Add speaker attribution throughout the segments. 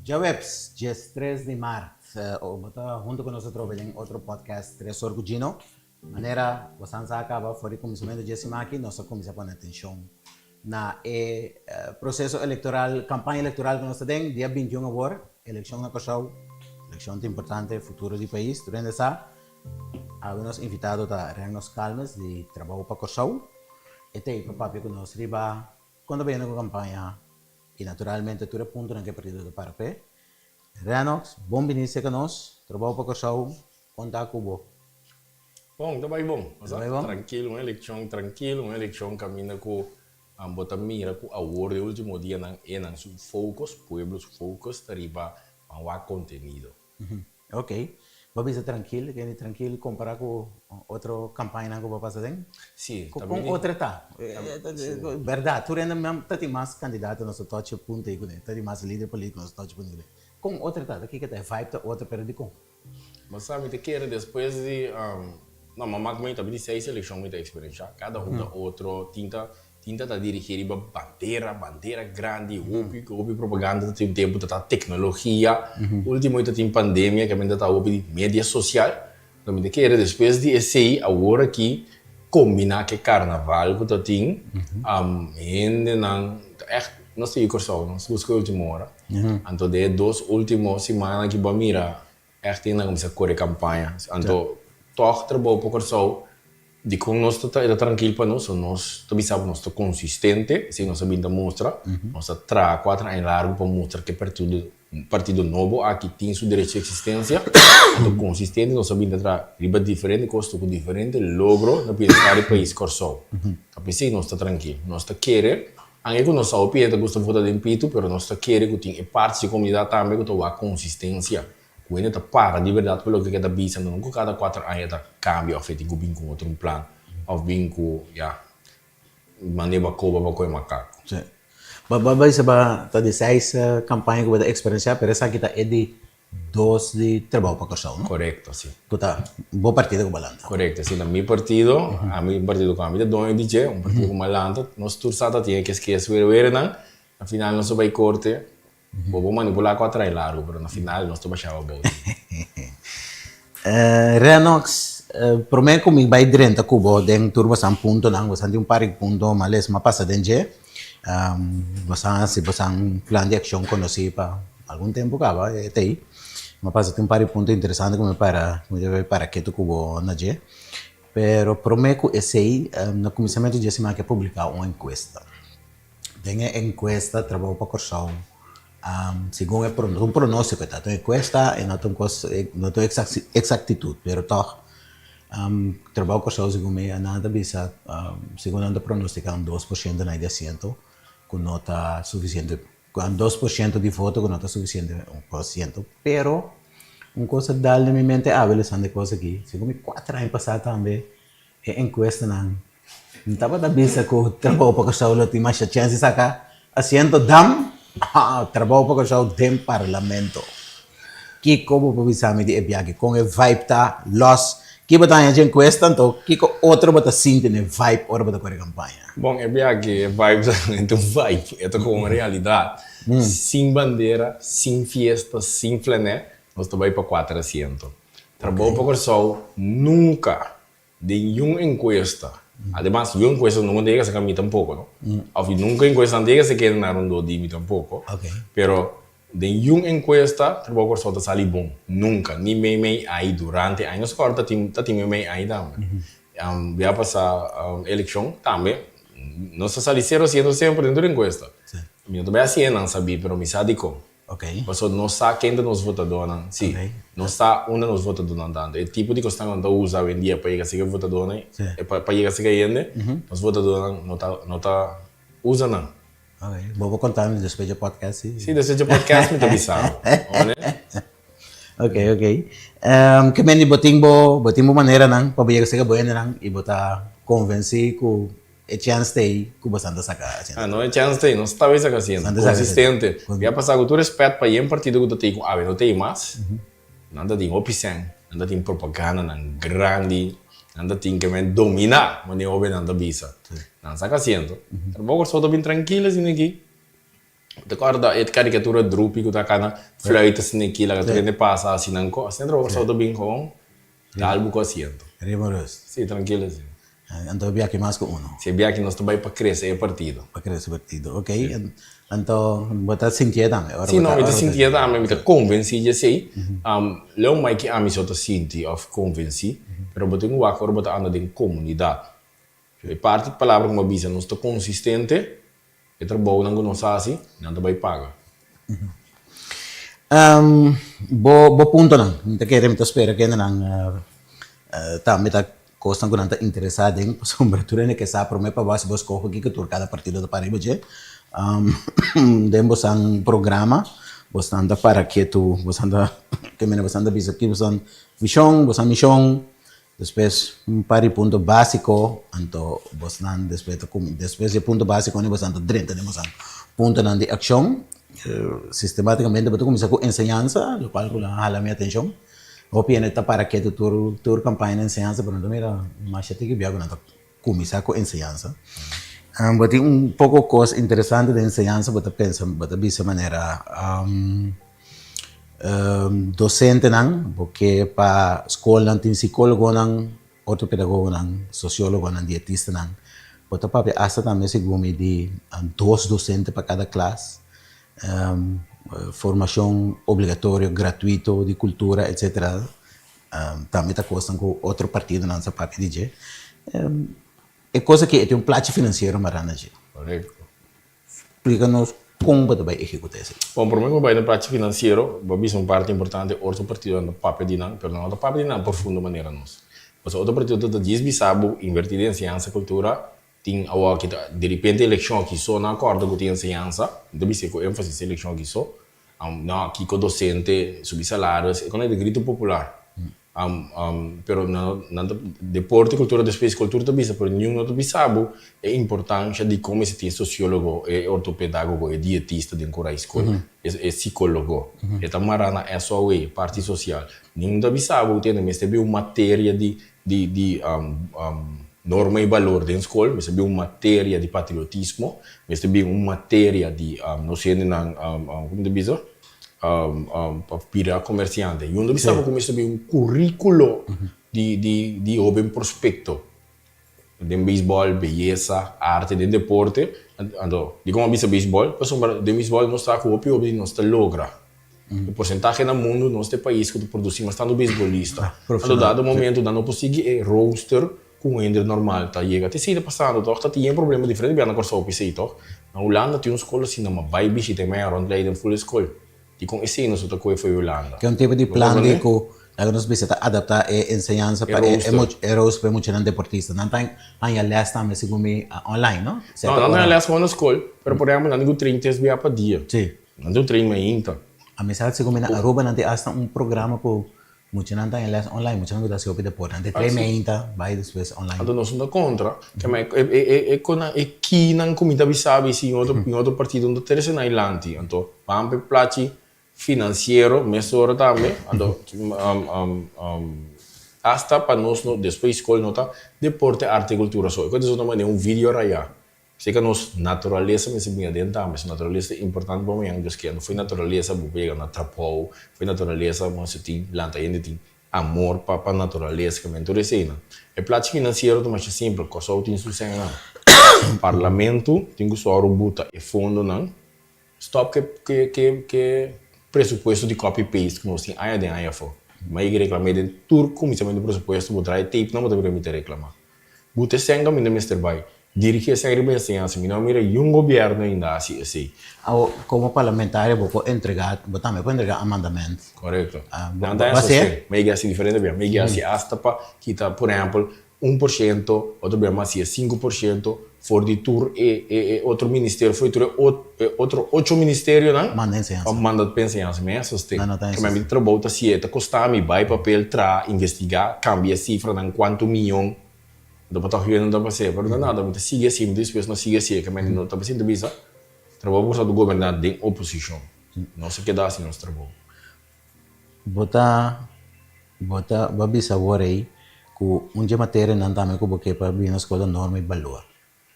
Speaker 1: Djaweps, 13 di mart, bo ta hunto ku nos atrobe den otro podcast Tres Or ku Gino. Manera bosan sa kaba for di kuminsamentu dje siman aki nos a kuminsá pone atenshon na e proseso elektoral, kampaña elektoral ku nos ta den. Dia 21 awor, elekshon na Kòrsou, elekshon ta importante, futuro di pais, tur hende sa. Awe nos invitado ta Rennos Calmes di Trabou pa Kòrsou. E ta ei pa papia ku nos riba kon ta bayendo ku kampaña i naturalmente tur e puntonan ku e partido ta para p'e. Rennox, bon bini serka nos, Trabou pa Kòrsou, kon ta ku bo?
Speaker 2: Bon, ta bai bon.
Speaker 1: Ta bai bon?
Speaker 2: Trankil, un elekshon trankil, un elekshon kaminda ku bo ta mira ku awor den ultimo dianan e nan su focus, pueblo su focus ta riba ban wak kontenido.
Speaker 1: Ok. Bo bisa trankil, kende trankil kompara ku otro kampañanan ku bo pasa den?
Speaker 2: Si,
Speaker 1: ta Kon otro ta? Bèrdat, tur hende ta tin mas kandidato nos ta tochi punto ei kuné, ta tin mas lider polítiko nos ta tochi punto ei kuné. Kon otro ta? Ta kiko ta? E vibe ta otro, pero dikon?
Speaker 2: Bo sa, mi ta kere despues di, no, mama ku mi ta bin di seis elekshon mi ta eksperenshá, kada un ta otro, tin ta Tin ta ta dirigí riba bandera, bandera grandi, hopi, hopi propaganda ta tin un tempu ta ta teknologia, ultimo ta tin pandemia ke ta ta hopi di media sosial, pero mi ta kere despues di esei awor aki kombiná ke karnaval ku ta tin, hendenan ta ègt nos ta yu Kòrsou, nos buska e ultimo ora, anto den e dos ultimo simannan aki bo a mira ègt hendenan a kuminsá kore kampaña, anto tòg trabou pa Kòrsou. Dikon nos ta ta trankil pa nos? Nos ta bisa ku nos ta konsistente, esei nos a bin ta mustra. Nos ta traha kuater aña largu pa mustra ku e partido partido nobo aki tin su derecho di eksistensia. Anto konsistente nos a bin ta traha riba diferente kos ku diferente logro na bienestar di pais Kòrsou. Ta p'esei nos ta trankil. Nos ta kere, anke ku nos sa hopi hende ta gusta vota den pitu, pero nos ta kere ku tin e parti di komunidat tambe ku ta wak konsistensia. Ku hende ta para di bèrdat pa loke ke ta bisa, no ku kada kuater aña ta kambia òf e tin ku bin ku otro un plan òf bin ku ya mande bakoba pa kohe makaku.
Speaker 1: Sí. Bo bo bisa bo ta di seis kampaña ku bo ta eksperensiá pero esaki ta e di dos di Trabou pa Kòrsou, no?
Speaker 2: Korekto, sí.
Speaker 1: Ku ta bo partido ku bo lanta.
Speaker 2: Korekto, sí. Ta mi partido, ami un partido ku ami ta doño di dje, un partido ku mi a lanta. Nos tur sa ta tin e keskes werewerenan, na final nos a bai korte. Bo por manipulá ku a trae largu, pero na final nos ta bashaba bou di.
Speaker 1: Renox, promé ku mi bai drenta ku bo den tur bosan puntonan, bosan tin un par di punto ma les m'a pasa den dje. Bosan hasi bosan plan di akshon konosí pa algun tempu kaba, e ta ei. M'a pasa tin un par di punto interesante ku mi para, ku mi ta bai para ketu ku bo na dje. Pero promé ku esei, na kuminsamentu dje siman ke publiká un enkuesta. Den e enkuesta Trabou pa Kòrsou, segun e un pronóstiko e ta, ta un enkuesta e no ta un kos, no ta un eksaktitut, pero tòg Trabou Kòrsou segun mi nan ta bisa, segun nan ta pronostiká un 2% na e di asiento ku no ta sufisiente, un 2% di voto ku no ta sufisiente un asiento, pero un kos a dal den mi mente awe lesando e kos aki, segun mi kuater aña pasá tambe e enkuestanan Mi tabata bisa ku Trabou pa Kòrsou lo tin masha chèns di saka asiento dam Trabou pa Kòrsou den parlamento. Kiko bo por bisa mi di e biaha? Kon e vibe ta lòs? Ki bo ta haña dje enkuesta anto kiko otro bo ta sinti na e vibe ora bo ta kore kampaña?
Speaker 2: Bon, e biaha aki e vibe ta solamente un vibe, e ta komo un realidat. Sin bandera, sin fiesta, sin flanè, nos ta bai pa kuater asiento. Trabou pa Kòrsou nunka Den yun enkuesta, ademas yun enkuesta nunka ta yega serka mi tampoko no, òf nunka enkuesta no ta yega serka na rondó di mi tampoko, pero den yun enkuesta Trabou Kòrsou ta sali bon, nunka, ni meimei ai, durante ai, nos kòrda ta tin ta tin meimei ai tambe, bia pasá elekshon tambe nos ta sali sero siento semper den tur enkuesta, mi no ta bai hasi e nan sabí pero mi sa dikon. Pasobra nos sa ken ta nos votadónan. Sí, nos sa unda nos votadónan ta. Anto e tipo di kosnan ku nan ta usa awendia pa yega serka e votadónan, pa yega serka e hende, nos votadónan no ta no ta usa nan.
Speaker 1: Bo por konta mi despues dje podcast sí?
Speaker 2: Sí, despues dje podcast mi ta bisa bo. One?
Speaker 1: Ok, ok. Ke men di bo tin bo bo tin bo maneranan pa bo yega serka bo hendenan i bo ta konvensí ku E chèns ta ei ku bosan ta saka asiento.
Speaker 2: Ah, no e chèns ta ei, nos ta bay saka asiento. Konsistente. Mi a pasa ku tur respèt pa yen partido ku ta tei ku awe no tei mas, nan ta tin hopi sèn, nan ta tin propagandanan grandi, nan ta tin ke men dominá, manera hobennan ta bisa. Nan saka asiento. Pero bo Kòrsou ta bin trankil asina aki. Bo ta kòrda e karikatura Droopy ku ta kana fluit asina aki laga tur hende pasa hasi nan kos. Asina trabou Kòrsou ta bin gewoon dal bo ku asiento.
Speaker 1: Riba rust.
Speaker 2: Si, trankilo asina.
Speaker 1: Anto e biaha mas ku uno.
Speaker 2: Si, e biaha nos ta bai pa krese e partido.
Speaker 1: Pa krese e partido, ok. Anto bo ta sintié tambe
Speaker 2: ora bo ta. Si, no, mi ta sintié tambe, mi ta konvensí di esei. Leu mai ki ami so ta sinti òf konvensí, pero bo tin ku wak ora bo ta anda den komunidat. E parti palabra ku bo a bisa nos ta konsistente, e trabounan ku nos hasi, nan ta bai paga.
Speaker 1: Bo bo puntonan, mi ta kere, mi ta spera kendenan tambe ta kosnan ku nan ta interesá den, pasobra tur hende ke sa promé pa bo hasi bo skoho kiko tur kada partido ta para riba dje. Den bosan programa bosan ta para ketu, bosan ta ke mene bosan ta bisa ki bosan vishon, bosan mishon. Despues un par di punto básiko, anto bosnan despues ta kuminsá, despues di e punto básiko ni bosnan ta drenta den bosan puntonan di akshon. Sistemátikamente bo ta kuminsá ku enseñansa, lokual ku lo a hala mi atenshon. Hopi hende ta para ketu tur tur kampaña di enseñansa, pero no ta mira masha tiki bia ku nan ta kuminsá ku enseñansa. Bo tin un poko kos interesante den enseñansa, bo ta pensa, bo ta bisa manera. Dosentenan, bo ke pa skolnan tin sikólogonan, ortopedagogonan, sosiólogonan, dietistanan. Bo ta papia asta tambe segun mi di dos dosente pa kada klas, formashon obligatorio, gratuito di kultura etsetera. Tambe ta kosnan ku otro partidonan sa papia di dje. E kos aki e tin un plachi finansiero mará na dje.
Speaker 2: Korekto.
Speaker 1: Splika nos kon bo ta bai ehekutá esei.
Speaker 2: Bon, promé ku bo bai na parti finansiero, bo a bisa un parti importante, otro partidonan ta papia di nan, pero nan no ta papia di nan profundo manera nos. Pasobra otro partido ta djis bisa bo invertí den enseñansa, kultura, tin awor aki ta diripente elekshon aki so nan a kòrda ku tin enseñansa, mi ta bisa ku énfasis elekshon aki so, no, kiko dosente, subi salario, e kos nan ta grito popular. Pero nan nan ta deporte kultura despues kultura ta bisa pero niun no ta bisa bo e importansha di kon mester tin e sosiologo e ortopedagogo e dietista den kura e skol e sikologo e ta mara na SOW e parti sosial niun no ta bisa bo tende mester bin un materia di di di norma i balor den skol mester bin un materia di patriotismo mester bin un materia di nos hendenan komo ta bisa. pa bira komersiante. Yun ta bisa bo ku mester bin un kurikulo di di di hoben prospekto den beisbòl, beyesa, arte, den deporte. Anto dikon a bisa beisbòl? Pasobra den beisbòl nos ta ku hopi hopi di nos ta logra. E porsentahe na mundu nos ta e pais ku ta produsi mas tantu beisbolista. Anto dado momento nan no por sigui e rooster ku un hende normal ta yega. Te esei ta pasando tòg, ta tin e problema diferente bia na Kòrsou p'esei tòg. Na Hulanda tin un skol asina, ma bai bishita e maya rònt Leiden ful e skol. Dikon esei nos no ta kohe fo'i Hulanda?
Speaker 1: Ke un tipo di plan di ku laga nos bisa ta adaptá e enseñansa pa e e rooster pa e muchanan deportista. Nan ta haña lès tambe segun mi online, no?
Speaker 2: No, nan ta haña lès gewoon na skol, pero por ehèmpel nan tin ku train tres bia pa dia.
Speaker 1: Si.
Speaker 2: Nan tin ku train mainta.
Speaker 1: A mi sa segun mi na Aruba nan tin asta un programa ku Muchanan ta en les online, muchanan ku ta hasi hopi deporte. Nan ta trae meinta, bai despues online.
Speaker 2: Anto nos no ta kontra. Kema e e e e konan e kinan ku mi ta bisa bisi in otro in otro partido no ta trese na dilanti. Anto ban pa e plachi finansiero mesora tambe. Anto asta pa nos no despues skol no ta deporte, arte i kultura so. E kos ta manera un video rayá. Seka nos naturalesa mester bin aden tambe. Su naturalesa ta importante pa mañana Dios kere. No fo'i naturalesa bo por yega na trabou, fo'i naturalesa bo mester tin lanta hende tin amor pa pa naturalesa kaminda tur eseinan. E plachi finansiero ta masha simpel, Kòrsou tin su sènnan. Parlamento tin ku sòru buta e fondonan. Stòp ke ke ke ke presupuesto di copy paste ku nos tin aña den aña afó. Mi a yega reklam'é den tur kuminsamentu di presupuesto bo draai tape nan bo ta bira mi ta reklamá. Bu ta esei kaminda mester bai. Dirigi esei riba enseñansa. Mi no a mira yun gobierno ainda hasi esei.
Speaker 1: Awo, komo parlamentario bo por entrega, bo tambe por entrega amandament.
Speaker 2: Korekto. Nan ta hasi. Mi a yega hasi diferente bia. Mi a yega hasi asta pa kita, por ehempel, 1%, otro bia mi a hasi e 5% for di tur e e otro ministerio, for di tur e otro ocho ministerionan.
Speaker 1: Manda enseñansa.
Speaker 2: Pa manda pa enseñansa. Mi a sosten. Nan no ta hasi. Mi trabou ta hasié. Ta kosta mi bai papel, traha, investigá, kambia e sifranan, kuantu miyon. No pa tòg no ta pas'é, pero no nada, mi ta sigui así, mi ta dispuesto na sigui así, ke mende no ta sinti bisa, trabou por sa ta goberná den oposishon, nos a keda hasi nos trabou.
Speaker 1: Bo ta, bo ta, bo a bisa awor ei ku un dje materianan tambe ku bo ke pa bini na skol ta norma i balor.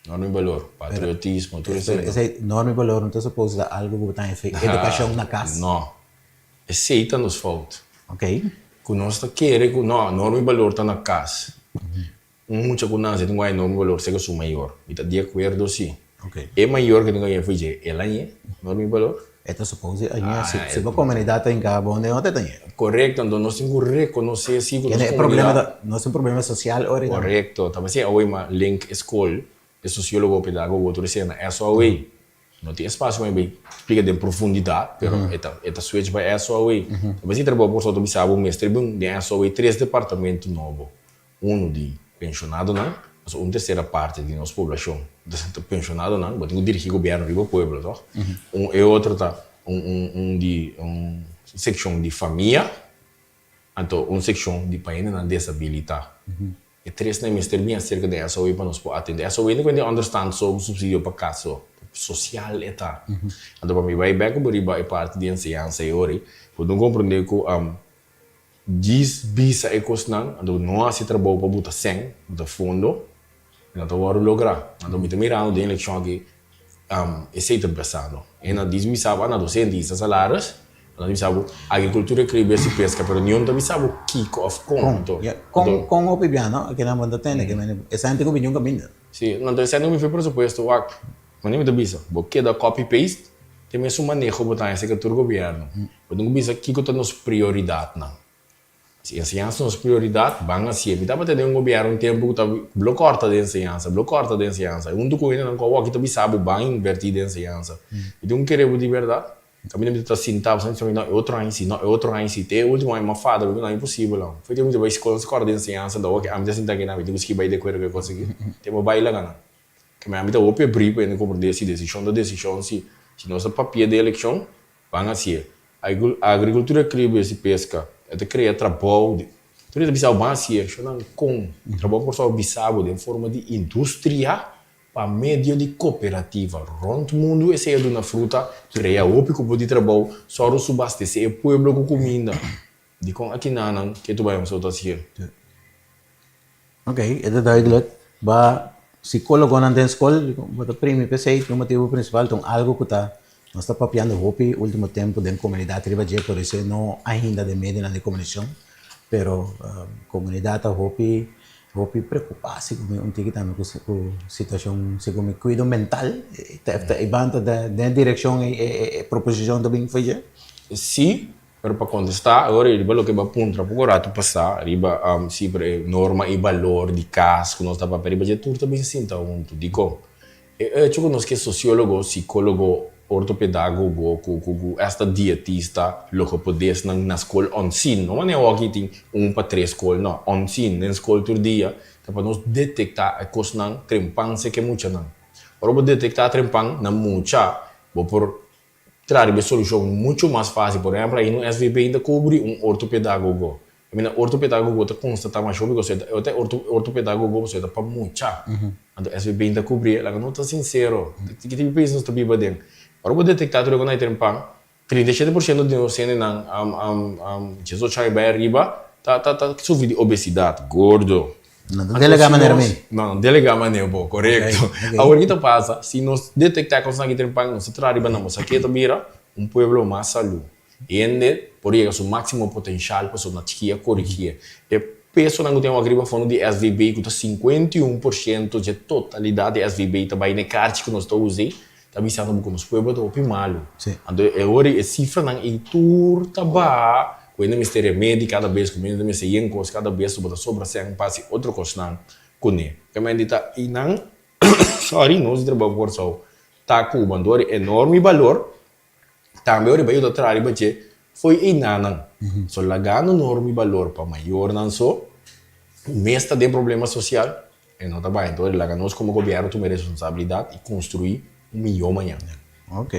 Speaker 2: Norma i balor, patriotismo, tur esei.
Speaker 1: Pero esei norma i balor no ta supos ta algu ku bo ta haña edukashon na kas?
Speaker 2: No. Esei ta nos fout.
Speaker 1: Ok.
Speaker 2: Ku nos ta kere ku no, norma i balor ta na kas. Un mucha ku nase tin ku haña norma i balor serka su mayor. Mi ta di akuerdo si.
Speaker 1: Ok.
Speaker 2: E mayor ku tin ku haña for dje, el hañ'é norma i balor?
Speaker 1: E ta supos di hañ'é. Si si bo komunidat ta hinká bon den otro e ta hañ'é.
Speaker 2: Korekto. Anto nos tin ku rekonosé si ku nos
Speaker 1: Kende e problema
Speaker 2: komunidat.
Speaker 1: ta, nos tin problema sosial ora tambe.
Speaker 2: Korekto. Ta p'esei awe ma link e skol, e sosiólogo, pedagogo, tur esei na SOA. No tin espasio pa mi bai splika den profundidat, pero e ta e ta switch bai SOA. Ta p'esei trabou por soto bisa bo mester bin den SOA tres departamento nobo. Unu di penshonadonan, pasobra un tersera parti di nos poblashon ta penshonadonan, bo tin ku dirigí gobièrnu riba pueblo tòg? Un e otro ta un un un di un sekshon di famia, anto un sekshon di pa hendenan desabilitá. E tresnan mester bin aserka den SOE pa nos por atendé. SOE no kuenta onderstand so, supsidio pa kas so. Sosial e ta. Anto pa mi bai bèk bo riba e parti di enseñansa e ora ei, bo tin komprendé ku djis bisa e kosnan, anto no hasi trabou pa buta sèn, buta fondo, e no ta wòrdu lográ. Anto mi ta mirando den elekshon aki esei ta pasando. E na dis bisa bo, a na dosente hisa salaris, a na bisa bo agrikultura kria bes i peska, pero niun ta bisa bo kiko òf kon. Anto,
Speaker 1: Kon kon hopi bia no? Aki nan bo ta tende ke mende esei antes ku bini un kaminda.
Speaker 2: Si, anto esei no mi fue presupuesto wak. Manera mi ta bisa, bo keda copy paste, te mesun maneho bo ta haña serka tur gobièrnu. Bo tin ku bisa kiko ta nos prioridatnan. Si enseñansa nos prioridat, ban hasié. Mi tabata den un gobièrnu un tempu ku ta blo kòrta den enseñansa, blo kòrta den enseñansa. I huntu ku hendenan ku awor aki ta bisa bo ban invertí den enseñansa. Mi tin un kere bo di bèrdat. Kaminda mi ta sinta, bo sa mi no, e otro aña si, no, e otro aña si. Te e último aña mi a fada, mi no, imposibel aun. Foi tempu mi ta bai skol, nos kòrta den enseñansa, anto awor aki ami ta sinta akinan, mi tin ku ski bai de akuerdo ku e kos aki. Te bo bai laga nan. Ke mi ta hopi abrí pa hende komprendé si desishon ta desishon, si si nos ta papia di elekshon, ban hasié. Agrikultura kribe si peska, e ta krea trabou di tur e ta bisa bo ban hasié, shonnan kon trabou por sòru bisa bo den forma di industria pa medio di koperativa rònt mundu esei a duna fruta, krea hopi kupo di trabou, sòru subastesé e pueblo ku kuminda. Dikon akinanan ke tu bai un sot hasié?
Speaker 1: Ok, e ta duidelijk. Ba psicologonan den skol, bo ta primi p'esei, tin un motibu principal, ta un algo ku ta, nos ta papiando hopi ultimo tempu den komunidat riba dje, por esei no ainda den medionan di komunikashon, pero komunidat ta hopi, hopi preokupá segun mi un tiki tambe ku ku situashon, segun mi kuido mental, ta e ban ta den e direkshon e proposishon ta bin for dje?
Speaker 2: Sí, Pero pa kontestá awor riba loke bo a puntra poko ratu pasá riba si pero e norma i balor di kas ku nos ta papia riba dje tur ta bin sinta huntu. Dikon? E echo ku nos ke sosiólogo, sikólogo, ortopedagogo ku ku ku esta dietista, logopedesnan na skol onsin, no manera awor aki tin un pa tres skol, no, onsin den skol tur dia ta pa nos detektá e kosnan trempan seke muchanan. Ora bo detektá trempan na mucha bo por Traha riba e solushon muchu mas fásil. Por ehèmpel, ainda un SVB ta kubri un ortopedagogo. I mean, ortopedagogo ta konstatá masha hopi kos. E ta ortopedagogo pasobra e ta pa mucha. Anto SVB ta kubri e. Laga nos ta sinsero. Ki tipo di pais nos ta biba den? Ora bo detektá tur e ku nan e pan, 37 por shento di nos hendenan 18 aña bai ariba ta ta sufri di obesidat, gordo.
Speaker 1: No ta delegá manera mi.
Speaker 2: No, no delegá manera bo, korekto. Awor ki ta pasa, si nos detektá e kosnan aki trempan, nos ta traha riba nan, bo sa ke ta bira? Un pueblo mas salú. Hende por yega su máksimo potenshal pasobra na chiki a korigié. E pesonan ku tin awor riba fondo di SVB, ku ta 51% dje totalidat di SVB ta bai na e karchi ku nos ta usa ei, ta bisando bo ku nos pueblo ta hopi malu. Anto e ora e sifranan ei tur ta baha ku hende mester remedi kada bes, ku hende mester yen kos kada bes, bo ta sobra sèn pa hasi otro kosnan kuné. Kamente ta einan, sorry, nos di trabou Kòrsou ta ku anto ora enorme balor, tambe ora bai yuda traha riba dje fo'i einanan. So lagando enorme balor pa mayornan so, mes ta den problema sosial, E no ta bai, entonces laga nos como gobierno tuma e responsabilidad y construi un miyo mañan.
Speaker 1: Ok.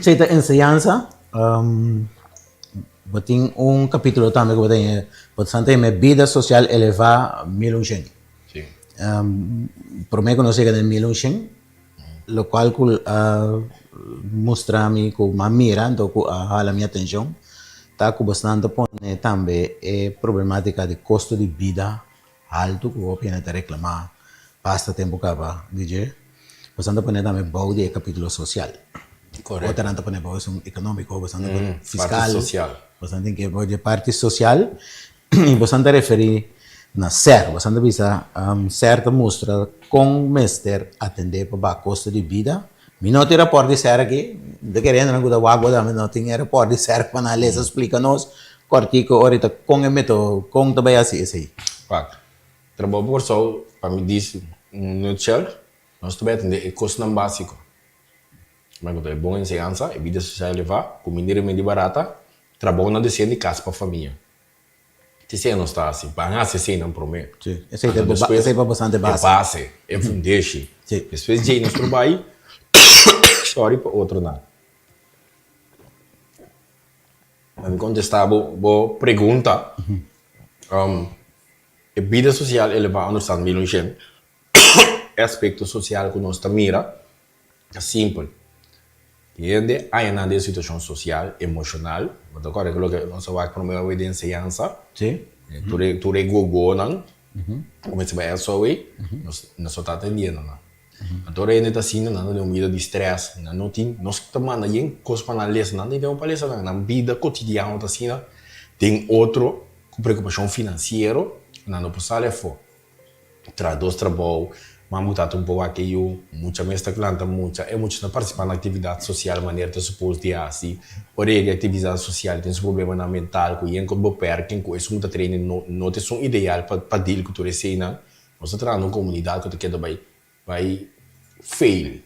Speaker 1: Si ta enseñansa, bo tin un capítulo tambe ku bo ta yama, bo ta santa yama Bida Social Elevá 1100.
Speaker 2: Si.
Speaker 1: Prome ku nos yega den 1100, lokual ku a mustra mi ku m'a mira anto ku a hala mi atenshon, ta ku bosnan ta pone tambe e problematika di kosto di bida Haltu ku hopi hende ta reklamá. Basta tempu kaba di dje. Boso ta pone tambe bou di e kapítulo sosial.
Speaker 2: Korekto.
Speaker 1: Otronan ta pone bou esun ekonómiko, boso ta pone fiskal.
Speaker 2: Parti sosial.
Speaker 1: Boso tin ke bou di e parti sosial i boso ta referí na ser. Boso ta bisa ser ta mustra kon mester atendé pa baha kosto di bida. Mi no tin rapòrt di ser aki. Mi ta kere hendenan ku ta wak bo tambe no tin e rapòrt di ser pa nan lesa splika nos kòrtiku orita kon e metodo, kon ta bai hasi esei.
Speaker 2: Wak, Trabou pa Kòrsou, pa mi dis un nutshell, nos ta bai atendé e kosnan básiko. Mei ku ta e bon enseñansa, e bida sosial elevá, kuminda i remedi barata, trabounan desente i kas pa famia. Te esei nos ta hasi. Ban hasi eseinan promé.
Speaker 1: Sí, esei ta e esei pa bastante base.
Speaker 2: E base, e fundeshi.
Speaker 1: Sí.
Speaker 2: Despues djei nos por bai, sorry, pa otronan. Pa mi kontestá bo bo pregunta, E bida sosial elevá onderstand mil un shen. E aspekto sosial ku nos ta mira ta simpel. Hende haña nan den situashon sosial, emoshonal, bo ta kòrda ku loke nos a wak promé awe den enseñansa? Tur e tur e gogonan ku mester bai SOE, nos nos no ta atendiendo nan. Anto ora hende ta asina, nan ta den un bida di strès, nan no tin, nos ta manda yen kos pa nan lesa, nan tin tempu pa lesa nan, nan bida kotidiano ta asina den otro. Ku preokupashon finansiero, nan no por sali afó. Traha dos trabou, mama ku tata un por wak e yu, mucha mes ta lanta mucha, e mucha ta partisipá na aktividat sosial manera ta supos di hasi. Ora yega e aktividat sosial tin su problemanan mental ku yen ku beperking ku esun ku ta traina no no ta esun ideal pa pa deal ku tur eseinan. Nos ta traha na un komunidat ku ta keda bai bai fail.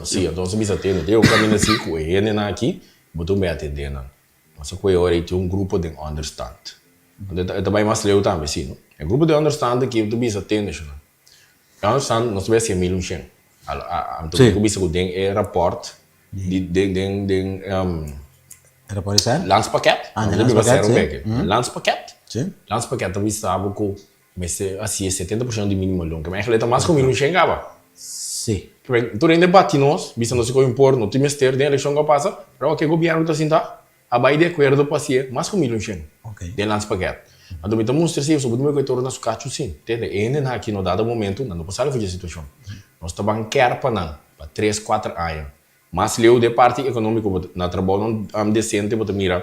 Speaker 2: Si, anto nos a bisa tende, tin un kaminda si ku e hendenan aki bo ta un bai atendé nan. Nos a kohe ora ei tin un grupo den onderstand. Anto e ta bai mas leu tambe, si no? E grupo den onderstand aki bo ta bisa tende shona. E onderstand nos ta bai hasié mil un shen. Anto mi ku bisa ku den e rapòrt di den den den
Speaker 1: E rapòrt di ser?
Speaker 2: Landspakket.
Speaker 1: Ah, den landspakket, si.
Speaker 2: Landspakket.
Speaker 1: Si.
Speaker 2: Landspakket ta bisa bo ku Mester hasi e 70 por ciento di minimo loon. Kema eigenlijk ta mas ku mil un shen kaba.
Speaker 1: Si.
Speaker 2: Kema tur hende bati nos, bisa nos si koe impor, no tin mester den elekshon ku a pasa, pero awor ke gobierno ku ta sinta a bai di akuerdo pa hasié mas ku mil un shen den landspakket. Anto mi ta mustra si pasobra bo tin bai koe toro na su kachu sin. Tende, e hendenan aki no dado momento nan no por sali for dje situashon. Nos ta ban kèr pa nan pa tres, kuater aña. Mas leu den parti ekonómiko bo na trabounan desente bo ta mira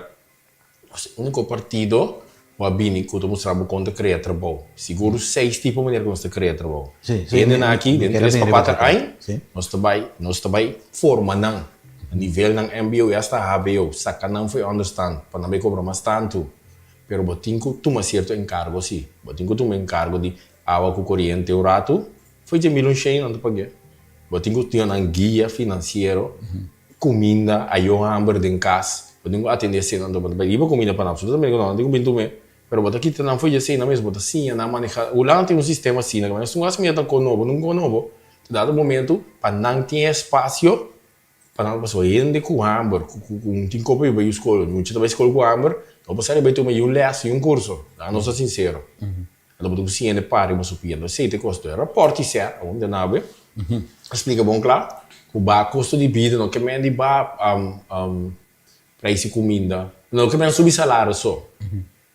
Speaker 2: Nos e úniko partido ku a bini ku ta mustra bo kon ta krea trabou. Sigur seis tipo manera ku nos ta krea trabou. Hendenan aki den tres pa kuater aña nos ta bai nos ta bai forma nan na nivelnan mbo i asta hbo, saka nan for e ònderstant pa nan bai kobra mas tantu. Pero bo tin ku tuma sierto enkargo si. Bo tin ku tuma enkargo di awa ku koriente un ratu, Fo'i dje mil un shen nan ta pag'é. Bo tin ku duna nan guia finansiero, kuminda, ayo hamber den kas. Bo tin ku atendé eseinan anto bo ta bai riba kuminda pa nan. Absolutamente ku no, nan tin ku bin tum'é. Pero bo ta kita nan fo'i dje eseinan mes, bo ta siña nan manehá. Hulanda tin un sistema asina, ku esun as mira ta kono bo, nunka kono bo. Ta dado momento pa nan tin e espasio pa nan pasobra hende ku hamber, ku ku ku tin kopa yu bai yu skol, mucha ta bai skol ku hamber, no por sa riba bai tuma yu lès, yu un kurso. Laga nos ta sinsero. Anto bo ta ku siña hende para riba su pia. Anto esei ta e kosto. E rapòrt di ser, awor mi ta nabe, a splika bon kla ku baha kosto di bida no ke men di baha preis di kuminda, no ke men subi salario so.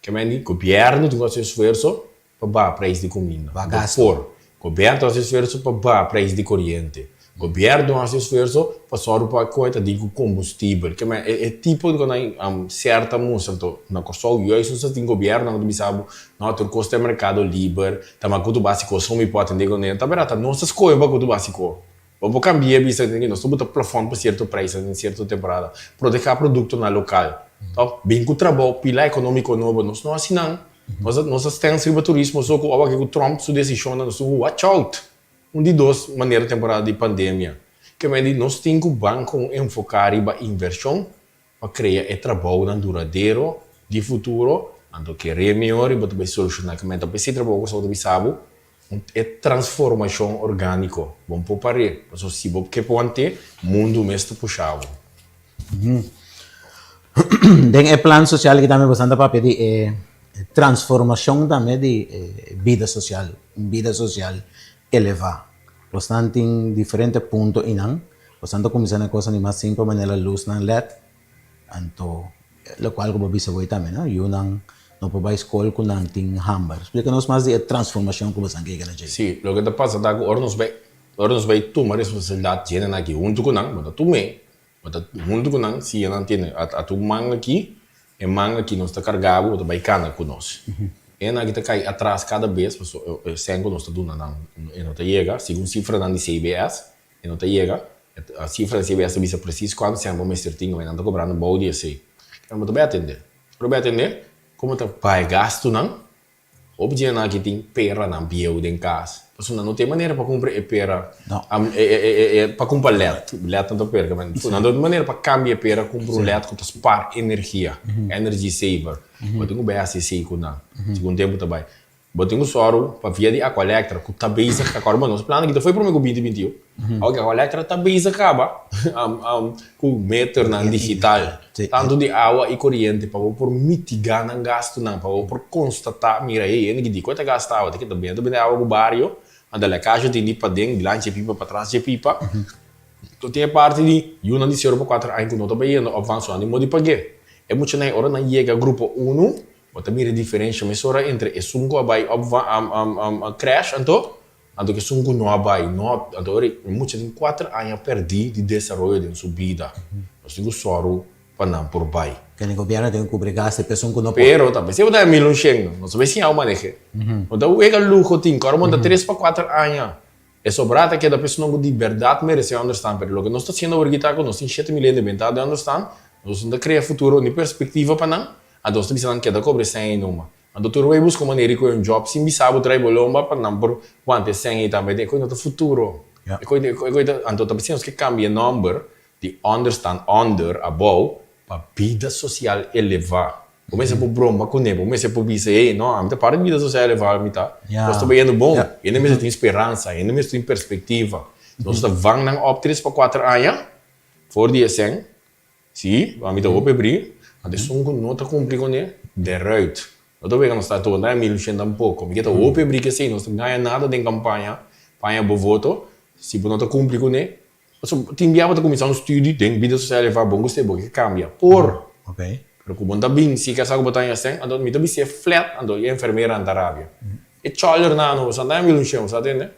Speaker 2: Ke men di gobièrnu tin ku hasi esfuerso pa baha preis di kuminda.
Speaker 1: Baha gasto.
Speaker 2: Por. Gobièrnu ta hasi esfuerso pa baha preis di koriente. Gobièrnu hasi esfuerso pa sòru pa koe ta di ku kombustibel. Ke men e tipo di konan ser ta mustra anto na Kòrsou juist nos ta tin gobièrnunan ku ta bisa bo no tur kos ta e merkado liber, ta makutu básiko so mi por atendé kuné. Ta bèrdat ta nos ta skohe makutu básiko. Bo por kambia bisa ku nos ta buta plafòn pa sierto preisnan den sierto temporada. Protehá produktonan lokal. Tòg? Bin ku trabou, pila ekonómiko nobo. Nos no hasi nan. Nos ta nos ta stens riba turismo so ku awor ku Trump su desishonnan nos tin ku watch out. Un di dos manera temporada di pandemia. Ke men di nos tin ku ban kon enfoká riba invershon pa krea e trabounan duradero di futuro, anto kere mihor i bo ta bai solushoná ke men ta p'esei trabou ku esaki ta bisa bo, e transformashon orgániko. Bo no por par'é, pasobra si bo ke pon te, mundu mes ta pusha bo.
Speaker 1: Den e plan sosial aki tambe boso ta papia di e transformashon tambe di e bida sosial, un bida sosial elevá. Bosnan tin diferente punto einan. Bosnan ta kuminsá na e kosnan di mas simpel manera lusnan led, anto lokual ku bo bisa bo ei tambe no, yunan. no por bai skol ku nan tin hamber. Splika nos mas di e transformashon ku boso a yega na dje.
Speaker 2: Sí, loke ta pasa ta ku ora nos bai ora nos bai tuma responsabilidat dje nan aki huntu ku nan, bo ta tum'é, bo ta huntu ku nan siña nan tene atu man aki, e man aki nos ta karga bo, bo ta bai kana ku nos. E nan aki ta kai atras kada bes pasobra e sèn ku nos ta duna nan e no ta yega, segun sifranan di CBS. E no ta yega. E sifra di CBS ta bisa presis kuantu sèn bo mester tin, nan ta kobrando bou di esei. Pero bo ta bai atendé. Ora bo bai atendé, komo ta paga e gastunan? Hopi djenan aki tin peranan bieu den kas. Pasobra nan no tin manera pa kumpra e pera, pa kumpra led. Led no ta pera, nan no tin manera pa kambia e pera kumpra un led ku ta spar energia, energy saver. Bo tin ku bai hasi esei ku nan, segun tempu ta bai. Bo tin ku sòru pa via di Aqualectra ku ta bezig ka kòrda bo nos plan aki ta foi promé ku binti binti yu. Awor Aqualectra ta bezig kaba ku meternan digital tantu di awa i koriente pa bo por mitigá nan gastunan pa bo por konstatá mira hey hende ki di ku e ta gasta awa ta ke ta bende ta bende awa ku bario anto lèkasje tin di paden dilanti dje pipa patras dje pipa to tin e parti di yunan di sero pa kuater aña ku no ta bayendo opvang so nan di modi pag'é e muchanan ora nan yega grupo unu Bo ta mira e diferensha mesora entre esun ku a bai op crèche anto, anto ku esun ku no a bai. No, anto ora e mucha tin kuater aña pèrdí di desaroyo den su bida. Nos tin ku sòru pa nan por bai.
Speaker 1: Kende gobièrnu tin ku kubri gastu pa esun ku no por.
Speaker 2: Pero ta mester bo ta mil un shen, nos ta bai siña bo maneh'é. No ta wega luho tin, ku ora bo ta tres pa kuater aña. E sobrá ta keda pa esunnan ku di bèrdat meresé ònderstan, pero loke nos ta hasiendo awor aki ta ku nos tin shete mil hende bentá den ònderstan, nos no ta krea futuro ni perspektiva pa nan, anto nos ta bisa nan keda kobra e sèn ei numa. Anto tur bai buska un manera di kohe un djòp sin bisa bo trae bo lomba pa nan por wanta e sèn ei tambe. E koe no ta futuro. E koe e koe ta anto ta bisa nos ke kambia e nòmber di ònderstan, ònder, abou, pa bida sosial elevá. Bo mester por broma kuné, bo mester por bisa, ey, no, ami ta parti di bida sosial elevá, mi ta, nos ta bayendo bon. Hende mester tin speransa, hende mester tin perspektiva. Nos ta van nan op tres pa kuater aña for di e sèn, si, ami ta hopi abrí, anto esun ku no ta kumpli kuné, deruit. No ta wega nos ta tonta e mil shen tampoko. Mi ke ta hopi abrí kesei, nos ta gaña nada den kampaña pa haña bo voto, si bo no ta kumpli kuné. Pasobra tin bia bo ta kuminsá un studi den bida sosial e va bon ku bo ke kambia por. Pero ku bo no ta bin si ke sa ku bo ta haña sèn anto mi ta bis'é flat anto e enfermeranan ta rabia. E chòlernan no boso a ta mil un shen bo sa tende?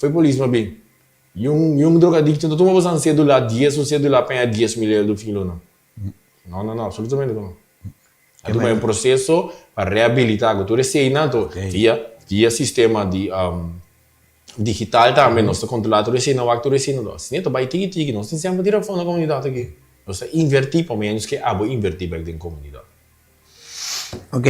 Speaker 2: Foi polis ma bin. Yun yun drogadikto no ta tuma boso nan sedula dies un sedula pa haña 10,000 euro fin luna. No no no absolutamente ku no. A tuma un proseso pa rehabilitá ku tur eseinan anto via via sistema di Digital tambe, nos ta controla tur esei, nan wak tur esei, nan asina ta bai tiki tiki, nos tin semper tira afó na comunidad aki. Nos ta inverti pa menos ke abo inverti bek den comunidad.
Speaker 1: Ok,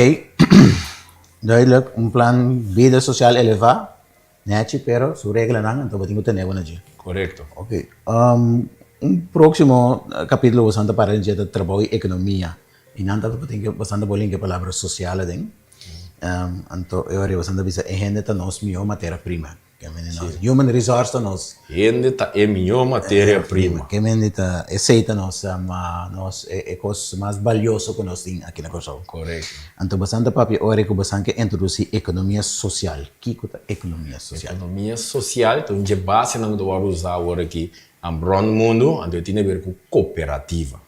Speaker 1: duidelijk, un plan bida social eleva, nechi, pero su reglanan anto bo tin ku tene bo na dje.
Speaker 2: Korekto.
Speaker 1: Ok, un proximo capitulo bo ta para den dje ta trabou i economia, i nan ta bo tin ke bastante bo linka e palabra social aden. Anto e ora boso ta bisa e hende ta nos mihó materia prima. Ke mende nos human resource ta nos.
Speaker 2: Hende ta e mihó materia prima.
Speaker 1: Ke mende ta esei ta nos nos e kos mas balioso ku nos tin aki na Kòrsou.
Speaker 2: Korekto.
Speaker 1: Anto boso ta papia ora ku boso ke introdusí ekonomia sosial. Kiko ta ekonomia sosial?
Speaker 2: Ekonomia sosial ta un dje basenan ku ta wòrdu usá awor aki rònt mundu anto e tin aber ku kooperativa.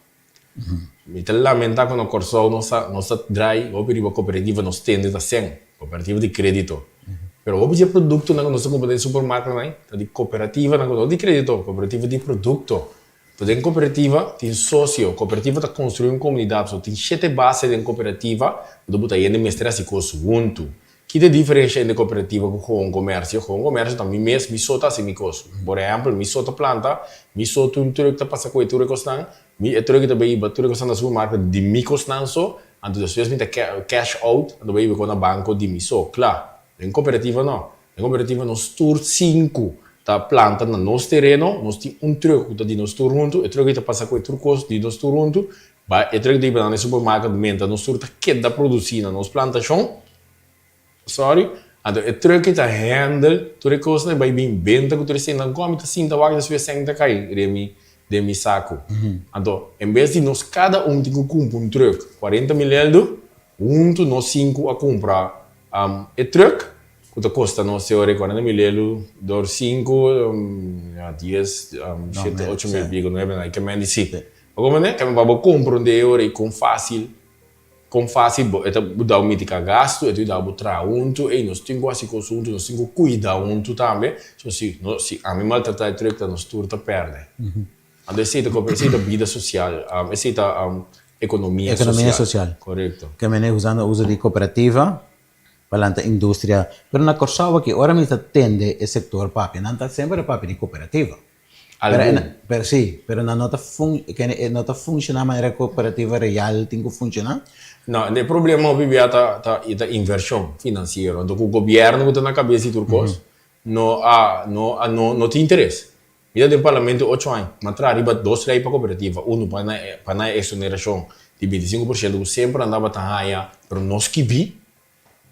Speaker 2: Mi ta lamenta ku na Kòrsou nos ta nos ta drai hopi riba kooperativa nos tende ta sen, kooperativa di kredito. Pero hopi di e produktonan ku nos ta kumpra den supermarketnan ta di kooperativanan ku no di kredito, kooperativa di produkto. Pero den kooperativa tin sosio, kooperativa ta konstruí un komunidat, so tin shete base den kooperativa ku bo ta hende mester hasi kos huntu. Ki ta e diferensha entre kooperativa ku gewoon komersio? Gewoon komersio ta mi mes, mi so ta hasi mi kos. Por ehèmpel, mi so ta planta, mi so tur truck ta pasa ku e tur e kosnan, mi e truck ta bai hiba tur e kosnan na supermarket di mi kosnan so, anto despues mi ta cash out, anto bai hiba e kos na banko di mi so. Kla. Den kooperativa no. Den kooperativa nos tur sinku ta planta na nos tereno, nos tin un truck ku ta di nos tur huntu, e truck ei ta pasa ku e tur kos di nos tur huntu, bai e truck ta hiba nan na e supermarket menta nos tur ta keda produsi na nos plantashon. Sorry, anto e truck ta handle tur e kosnan e bai bin benta ku tur e sènnan ku ami ta sinta wak despues sèn ta kai den mi den mi saku. Anto en bes di nos kada un tin ku kumpra un truck 40,000 eldo, huntu nos sinku a kumpra e truck ku ta kosta nos e ora e 40,000 eldo dor sinku ya dies shete ocho mil pico nuebe nan ke men di si. Bo komprende? Ke men pa bo kumpra un di e ora i kon fasil. Kon fásil bo e ta yuda bo mitiká gastu, e ta yuda bo traha huntu, ey nos tin ku hasi kos huntu, nos tin ku kuida huntu tambe. So si no si ami maltratá e trùk ta nos tur ta pèrdè. Anto esei ta esei ta bida sosial, esei ta ekonomia sosial.
Speaker 1: Ekonomia sosial.
Speaker 2: Korekto.
Speaker 1: Ke mene usando uso di kooperativa pa lanta industria. Pero na Kòrsou aki ora mi ta tende e sektor papia nan ta semper a papia di kooperativa.
Speaker 2: Algun.
Speaker 1: Pero si, pero nan no ta fun, kende e no ta funciona manera cooperativa real tin cu funciona?
Speaker 2: No, e problema hopi bia ta ta ta inversion financiero. Anto cu gobierno cu ta na cabes di tur cos no a no a no no tin interes. Mi ta den parlamento ocho aña, mi a traha riba dos ley pa cooperativa, uno pa na pa na e exoneracion di 25% cu semper nan tabata haya pero no skibi.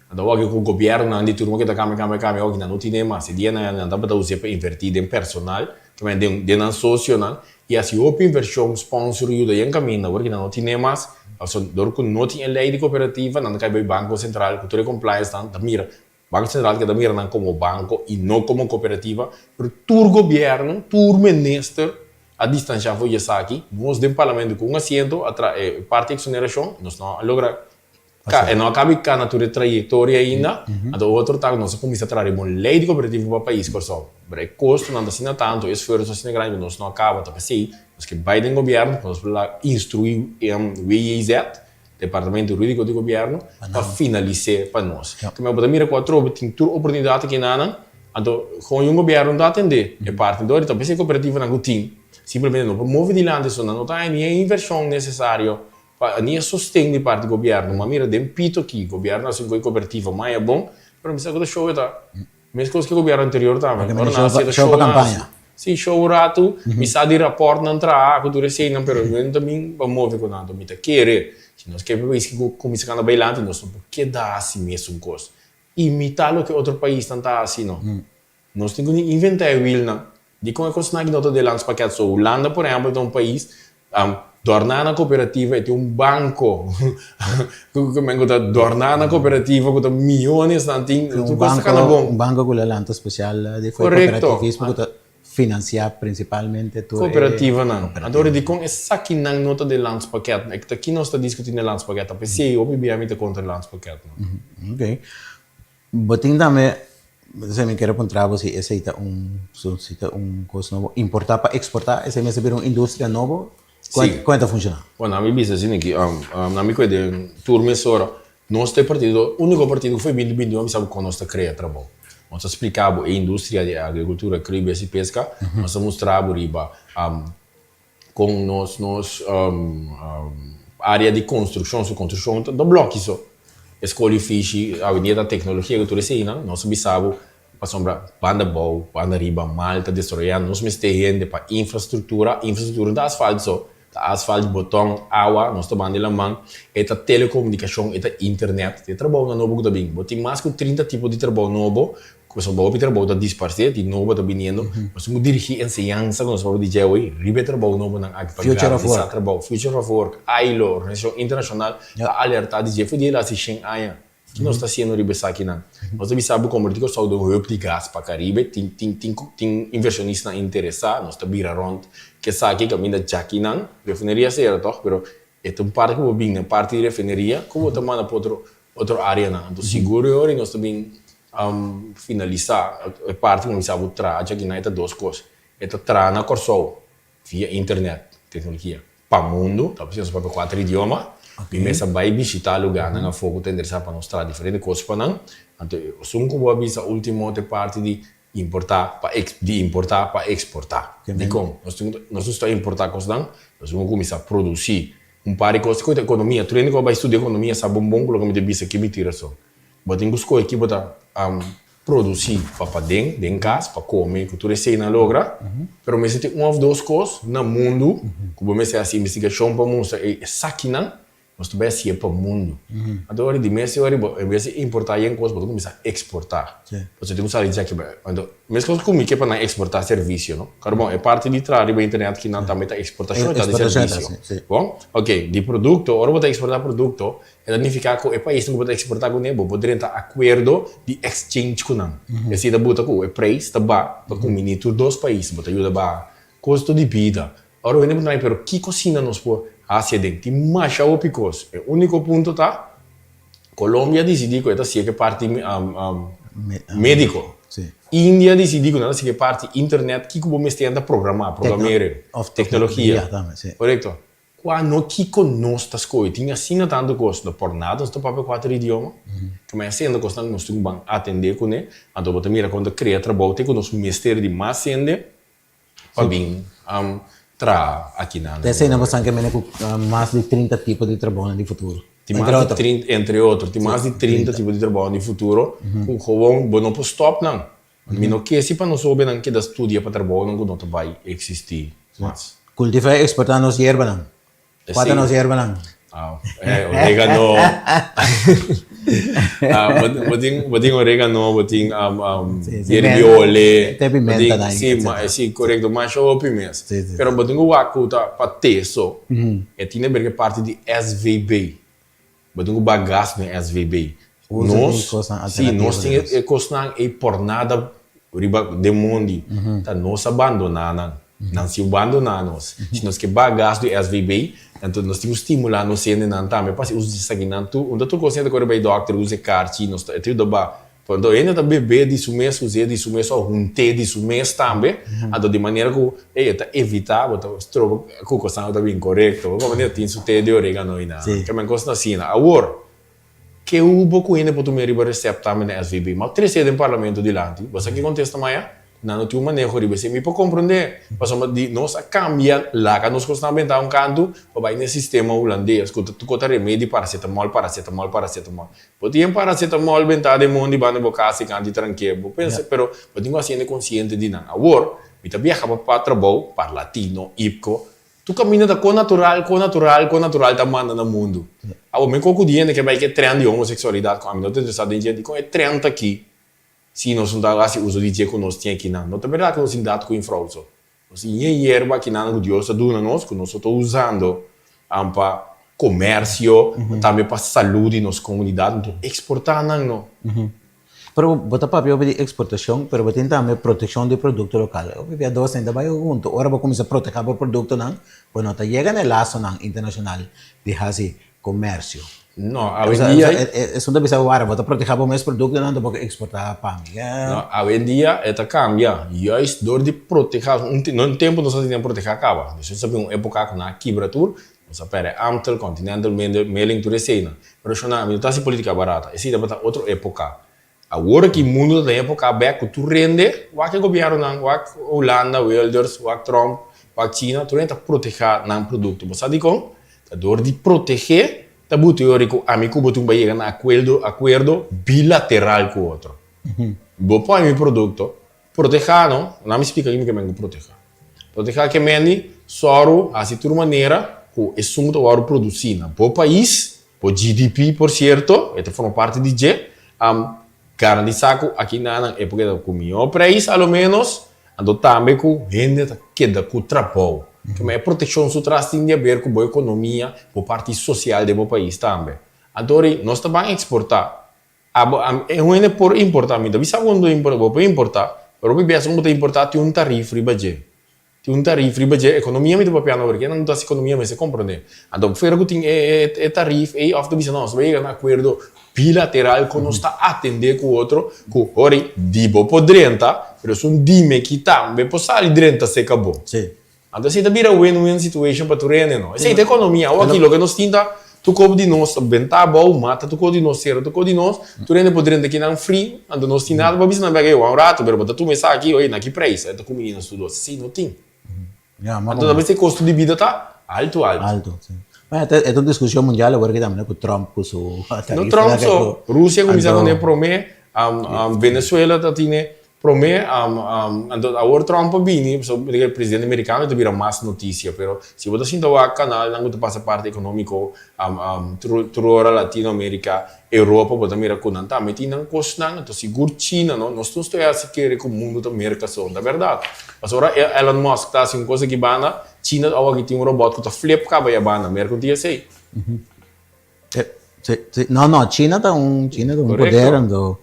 Speaker 2: Nan ta wak ku gobièrnunan di turno ke ta kambia, kambia, kambia, awor nan no tine mas. E dianan nan tabata us'é pa invertí den personal, tambe den den nan sosionan, i hasi hopi invershon, sponsor, yuda yen kaminda. Awor ki nan no tine mas, pasobra dor ku no tin e lei di kooperativa, nan ta kai bai Banko Sentral ku tur e compliance nan ta mira, Banko Sentral keda mira nan komo banko i no komo kooperativa, pero tur gobièrnu, tur minister a distanshá for di esaki. Nos den parlamento ku un asiento a traha e parti eksonerashon, nos no a logra. Ka, e no a kabi kana tur e trayektoria ainda, anto otro ta ku nos a kuminsá traha riba un lei di kooperativa pa pais Kòrsou. Pero e kostonan ta asina tantu, e esfuerso ta asina grandi ku nos no a kaba. Ta p'esei nos ke bai den gobièrnu pa nos por la instruí WJZ, Departamento Hurídiko di Gobièrnu, pa finalis'é pa nos. Tambe bo ta mira ku atrobe tin tur oportunidat aki nanan, anto kon un gobièrnu no ta atendé e parti. Anto ta p'esei kooperativanan ku tin simplemente no por move dilanti, so nan no ta haña ni e invershon nesesario Pa ni e sosten di parti gobierno, ma mira den pito aki gobierno a hasi un koe kooperativa maya bon, pero mi sa ku ta show e ta meskos ku e gobierno anterior tambe.
Speaker 1: Porque
Speaker 2: Ora
Speaker 1: mi
Speaker 2: nan hasi
Speaker 1: show
Speaker 2: e ta
Speaker 1: show pa
Speaker 2: show nan hasi.
Speaker 1: kampaña.
Speaker 2: Si show un ratu, mi sa di raportnan traha ku tur eseinan, pero mi no ta bin pa move ku nan. Anto mi ta kere, si nos ke pa e pais ki kuminsa kanda bailanti, nos no por keda hasi mesun kos. Imitá loke otro paisnan ta hasi no. Nos tin ku ni inventá e wielnan. Dikon e kosnan aki no ta den landspakket? So Hulanda por ehèmpel ta un pais dòrná na kooperativa, e tin un banko ku men ku ta dòrná na kooperativa ku ta miyones nan tin,
Speaker 1: Un
Speaker 2: tur kos ta kana
Speaker 1: banko,
Speaker 2: bon.
Speaker 1: un banko ku lo lanta spesial di for
Speaker 2: Korekto.
Speaker 1: kooperativismo ku ta finansiá prinsipalmente tur e
Speaker 2: Kooperativanan. Anto ora
Speaker 1: kooperativanan.
Speaker 2: dikon esakinan no ta den landspakket? E ta ki nos ta diskutí den landspakket? Ta p'esei hopi bia mi ta kontra landspakket.
Speaker 1: Oké. Bo tin tambe, esei mi kere puntra bo si esei ta un, si ta un kos nobo, importá pa eksportá, esei mester bira un industria nobo?
Speaker 2: Sí.
Speaker 1: Kon e ta funshoná?
Speaker 2: Bueno, ami bisa asina ki, ami kue den tur mesora, nos ta e partido, úniko partido ku foi binti binti un, ami sa bo kon nos ta krea trabou. Nos ta splika bo e industria di agrikultura, krio, bes i peska, nos ta mustra bo riba Kon nos nos area di konstrukshon, su konstrukshon ta blòki so. E skol di fishi, awendia ta teknologia ku tur eseinan, nos a bisa bo pasobra banda abou, banda riba mal ta desaroyando, nos mester hende pa infrastruktura, infrastruktura no ta asfalt so, ta asfalt, boton, awa, nos ta banda di laman, e ta telekomunikashon, e ta internet, e trabounan nobo ku ta bin. Bo tin mas ku 30 tipo di trabou nobo Pasobra hopi trabou ta disparsé, di nobo ta biniendo. Nos tin ku dirigí enseñansa ku nos papia di dje riba e trabou nobonan aki pa
Speaker 1: Future of
Speaker 2: garantisá
Speaker 1: Work.
Speaker 2: trabou. Future of Work, ILO, Organisashon Internashonal, ta alertá di dje for di el hasi shen aña. Ki nos ta hasiendo riba esakinan? Nos ta bisa bo kombertí Kòrsou den un hub di gas pa Karibe. Tin tin tin tin invershonistanan interesá. Nos ta bira rònt ku esaki kaminda djakinan. Refineria sera tòg, pero e ta un parti ku bo bin na parti di refineria ku bo ta manda pa otro otro areanan. Anto sigur e ora nos ta bin finalisá e parti ku mi sa bo traha djakinan e ta dos kos. E ta traha na Kòrsou via internet, teknologia, pa mundu, ta nos papia kuater idioma. Mi mes a bai bishitá lugánan afó ku ta interesá pa nos traha diferente kos pa nan. Anto esun ku bo a bisa último ta e parti di importá pa di importá pa eksportá. Dikon? Nos tin nos no sta importá kosnan, nos tin ku kuminsá produsí Un par di kos ku ta ekonomia. Tur hende ku a bai studia ekonomia sa bon bon ku loke mi ta bisa ki mi tin rason. Bo tin ku skohe ki bo ta produsí pa paden, den kas, pa kome ku tur esei nan logra. Pero mester tin un òf dos kos na mundu ku bo mester hasi investigashon pa mustra ey esakinan nos ta bai hasié pa mundu. Anto ora di mes ora bo en bes di importá yen kos bo ta kuminsá eksportá. Pasobra tin ku sali djaki bai. Anto meskos ku mi ke pa nan eksportá servisio no. Karo bon e parti di traha riba internet kinan tambe ta eksportashon e ta di servisio. Bon ok di produkto ora bo ta eksportá produkto e ta nifiká ku e paisnan ku bo ta eksportá kuné bo por drenta akuerdo di exchange ku nan. Esei ta buta ku e preis ta ba pa kumbiní tur dos pais bo ta yuda baha kosto di bida. Ora hende puntra mi pero kiko asina nos por. Hasi aden. Tin masha hopi kos. E úniko punto ta, Colombia a disidí ku e ta sigue parti médiko. India a disidí ku nan ta sigue parti internet, kiko bo mester ta programá, programeren, teknologia. Korekto. Kua no kiko nos ta skohe? Tin asina tantu kos. No por nada nos ta papia kuater idioma. Kema e asina kosnan ku nos tin ku ban atendé kuné. Anto bo ta mira kon ta krea trabou te ku nos mester di mas hende pa bin traha akinan.
Speaker 1: Te asina bo san ke mene ku mas di 30 tipo di trabounan di futuro.
Speaker 2: Tin mas di 30, entre otro. Tin mas di 30 tipo di trabounan di futuro ku gewoon bo no por stòp nan. Mi no ke si pa nos hobennan keda studia pa trabounan ku no ta bai eksistí mas.
Speaker 1: Kultivá i eksportá nos yerbanan. Kua ta nos yerbanan?
Speaker 2: Oregano. Bo tin, bo tin oregano, bo tin yerbi ole.
Speaker 1: Te pimenta nan.
Speaker 2: Si, si, korekto. Masha hopi mes. Pero bo tin ku wak ku ta pa te so. E tin e parti di SVB. Bo tin ku baha gas den SVB. Nos, si, nos tin e kosnan ei por nada riba den mondi. Ta nos a bandoná nan. Nan si bandoná nos. Si nos ke baha gas di SVB, anto nos tin ku stimulá nos hendenan tambe pa hasi uso di esakinan tur. Unda tur kos hende ta kore bai dòkter, usa e karchi, nos ta, e ta yuda baha. Anto hende ta bebe di su mes, us'é di su mes òf hunt'é di su mes tambe. Anto di manera ku e ta evitá bo ta stroba ku kosnan ta bin korekto. Bo manera tin su té di oregano i nan. Ke men kosnan asina. Awor, ke hubo ku hende por tuma riba resèpt tambe na SVB? M'a tres'é den parlamento dilanti. Bo sa ki kontesta maya? Nan no tin un maneho riba esei. Mi por komprondé, pasobra di nos a kambia laga nos kosnan benta un kantu pa bai na e sistema hulandes ku ta ku ta remedi paracetamol, paracetamol, paracetamol. Bo tin e paracetamol bentá den mondi banda bo kas i kanti tranke. Bo pensa, pero bo tin ku hasi hende konsiente di nan. Awor, mi ta biaha pa pa trabou, Parlatino, Ipco, tur kaminda ta kon natural, kon natural, kon natural ta manda na mundu. Awor, mi koko di hende ke bai ku e trend di homoseksualidat ku ami no ta interesá den dje, dikon e trend ta aki? Si nos no ta hasi uso di dje ku nos tin akinan, no ta bèrdat ku nos tin dat ku infrou so. Nos tin e yerba akinan ku Dios a duna nos, ku nos ta usando pa komersio, tambe pa salú di nos komunidat, nos ta eksportá nan no.
Speaker 1: Pero bo ta papia hopi di eksportashon, pero bo tin tambe protekshon di produkto lokal. Hopi bia dos ta bai huntu. Ora bo kuminsá protehá bo produktonan, bo no ta yega na e lasonan internashonal di hasi Comercio.
Speaker 2: No, awendia.
Speaker 1: Esun ta bisa wara, bo ta proteha bo mes productonan ta bo exporta pa mi.
Speaker 2: No, awendia e ta cambia. Juist door di proteha, un no un tempo nos a tene proteha caba. Nos a bin un epoca cu nan a kibra tur, nos a perde Amtel, Continental, Mailing, tur eseynan. Pero shona, mi no ta haci politica barata. Esey tabata otro epoca. Awor aki mundu ta den epoca bek cu tur rende, wak e gobiernonan, wak Hulanda, Wilders, wak Trump, wak China, tur hende ta proteha nan producto. Bo sa dikon? Ta dor di protege ta buta yori cu ami cu bo tin bai yega na acuerdo, acuerdo bilateral cu otro. Bo pone mi producto, proteha no, na mi splica ki mi ke men cu proteha. Proteha ke men di soru haci tur manera cu esun cu ta wòrdu produci na bo pais, Bo GDP, por cierto, e ta forma parti di dje, a garantisa cu aki na nan e por keda cu mihor prijs a lo menos, anto tambe cu hende ta keda cu trabou. Kema e proteccion su tras tin di haber cu bo economia, bo parti social den bo pais tambe. Anto ori nos ta ban exporta, abo e hende por importa, mi ta bisa bo no importa, bo por importa, pero hopi bes ora bo ta importa tin un tarif riba dje. Tin un tarif riba dje ekonomia mi ta papiando awor, kinan ta hasi ekonomia mester komprondé. Anto fuera ku tin e tarif ei òf ta bisa nos ta bai yega na akuerdo bilateral ku nos ta atendé ku otro ku hori di bo por drenta pero esun dime ki tambe por sali drenta seka bo. Anto esei ta bira win win situation pa tur hende no. Esei ta ekonomia. Awor aki loke nos tin ta tur kop di nos ta benta abou mata tur kos di nos sera tur kos di nos tur hende por drenta kinan free anto nos tin nada pa bisa nan bek ey wan rato pero bo ta tuma esaki oye na ki prijs e ta kumini nos tur dos esey no tin anto ta bisa e kosto di bida ta alto alto.
Speaker 1: Alto si bueno e ta un diskushon mundial awor ki tambe ku Trump ku su
Speaker 2: tarifa no Trump so Rusia kuminsa kuné prome Venezuela ta tine Prome, anto awor Trump a bini, pasobra e presidente merikano e ta bira mas notisia, pero si bo ta sinta wak kanalnan ku ta pasa parti ekonómiko tur ora Latino Amerika, Europa, bo ta mira ku nan tambe tin nan kosnan, anto sigur China no, nos tur stoy hasi kere ku mundu ta Merka so, ta bèrdat. Pasobra ora Elon Musk ta hasi un kos aki banda, China awor aki tin un robòt ku ta flip kaba ya banda, Merka no tin esei.
Speaker 1: Sí, sí. No, no, China ta un, China ta un poder, anto.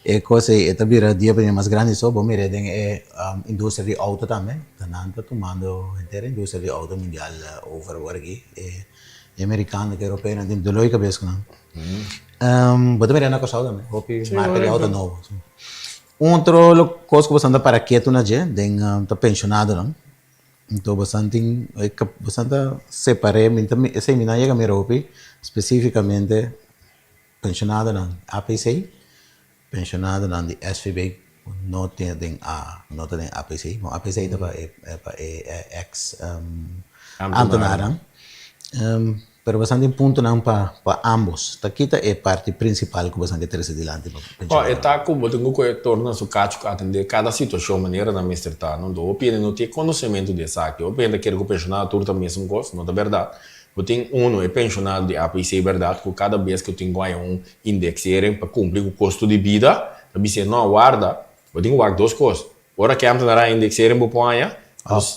Speaker 1: E kos ei e ta bira dia pa dia mas grandi so bo mira den e industria di outo tambe ta nan ta tumando henter e industria di outo mundial over awor aki e e merikano ku e europeonan tin dolor di kabes ku nan. Bo ta mira na Kòrsou tambe hopi marka di outo nobo. Un otro kos ku bo ta para ketu na dje den ta penshonadonan anto bo tin bo ta separ'é esei mi no a yega mira hopi spesifikamente. Pensionadonan APC, pensionadonan di SVB ku no tin den A, no ta den APC. Bon, APC ta pa e pa e ex ambtenaarnan. Pero boso tin puntonan pa pa ambos. Ta kita e parti principal ku boso ke trese dilanti pa
Speaker 2: Oh, e
Speaker 1: pensionadonan?
Speaker 2: ta ku bo tin ku kohe torno na su kachu ku atendé kada situashon manera nan mester ta. No? Hopi hende no tin e konosementu di esaki. Hopi hende ta kere ku pensionado tur ta mesun kos. No ta bèrdat. Bo tin unu, e penshonado di APC, bèrdat ku kada bes ku tin ku haña un indeksering pa kumpli ku kosto di bida, ta bis'é, no, warda, bo tin ku wak dos kos. Ora ke ambtenar haña indeksering bo por haña,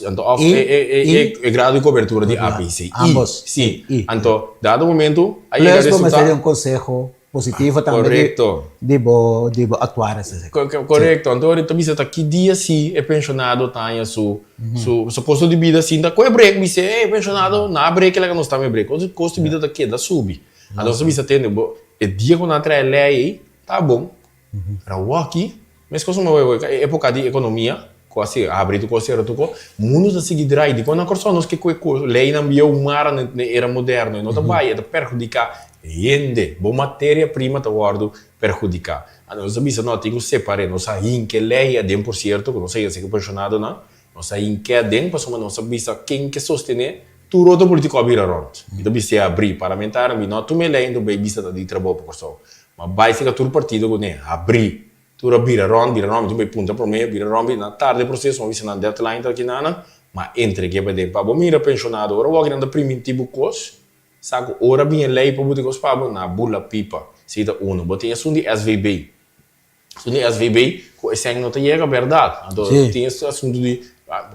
Speaker 2: anto òf e e grado di kobertura di APC. I, si, anto dado momento a yega
Speaker 1: Plus bo mester di un konseho positivo tambe di di bo di bo actuaris esaki.
Speaker 2: Korekto, anto ora ta bisa ta ki dia si e penshonado ta haña su su su kosto di bida sinta ku e brek bisa e penshonado na brek laga nos tambe brek oso kosto di bida ta keda subi anto nos ta bisa tende bo e dia ku nan a trae e lei ei ta bon pero awoki Meskos un moe e epoka di ekonomia ku a sigui abri tur kos sera tur kos, mundu ta sigui drai. Dikon na Kòrsou nos ke ku e leinan bieu mara na e era moderno? E no ta bai, e ta perhudiká hende. Bo materia prima ta wòrdu perhudiká. Anto nos a bisa no, tin ku separ'é. Nos a hinka e lei aden, por sierto, ku nos a yega seka penshonadonan, nos a hink'é aden pasobra nos a bisa ken ke sostené, tur otro politiko a bira rònt. Mi ta bis'é abri, parlamentario mi no a tuma e lei, anto bai bisa ta di trabou pa Kòrsou. Ma bai seka tur partido kuné, abri. Tur a bira rond, bira rond, mi tin bai puntra prome, bira rond, bira na tarde e proceso, mi a bisa nan deadline ta aki nanan, ma entregue pa den. Pa bo mira pensionado, ora wak nan ta priminti bo kos, sa ku ora bin e ley pa bo tin kos pa bo, na bula pipa. Si ta uno. Bo tin esun di SVB. Esun di SVB, ku esei no ta yega berdad. Anto tin e asuntu di,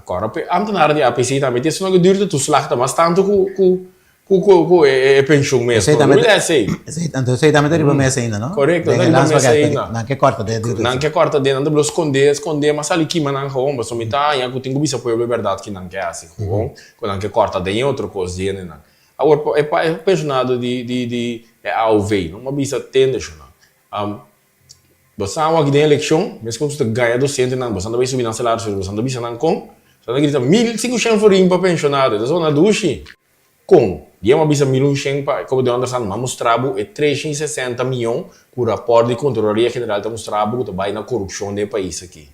Speaker 2: kòrda pe ambtenaar di APC tambe tin esun ku duur ta toeslag ta mas tantu ku ku Ku ku ku e penshun mes
Speaker 1: no lo bida esei. Anto esei tambe ta riba mes ainda no?
Speaker 2: Korekto ta riba mes ainda.
Speaker 1: Nan ke kòrta den tur
Speaker 2: Nan ke kòrta den nan ta blo skonde skonde mas sali kima nan gewoon pasobra mi ta haña ku tin ku bisa pueblo e bèrdat ki nan ke hasi gewoon ku nan ke kòrta den e otro kos di hendenan. Awor e pa e penshonado di di di e aov no mi a bisa tende shonnan Bo sa awor aki den elekshon, meskos ku ta gaña dosentenan, boso ta bai subi nan salario, boso ta bisa nan kon, boso ta grita 1500 florin pa penshonado, e ta sona dushi. Kon? Diema a bisa 1100 pa komo di onderstand, m'a mustra bo e 360 miyon ku rapòrt di Kontroloria General ta mustra bo ku ta bai na korupshon den e pais aki.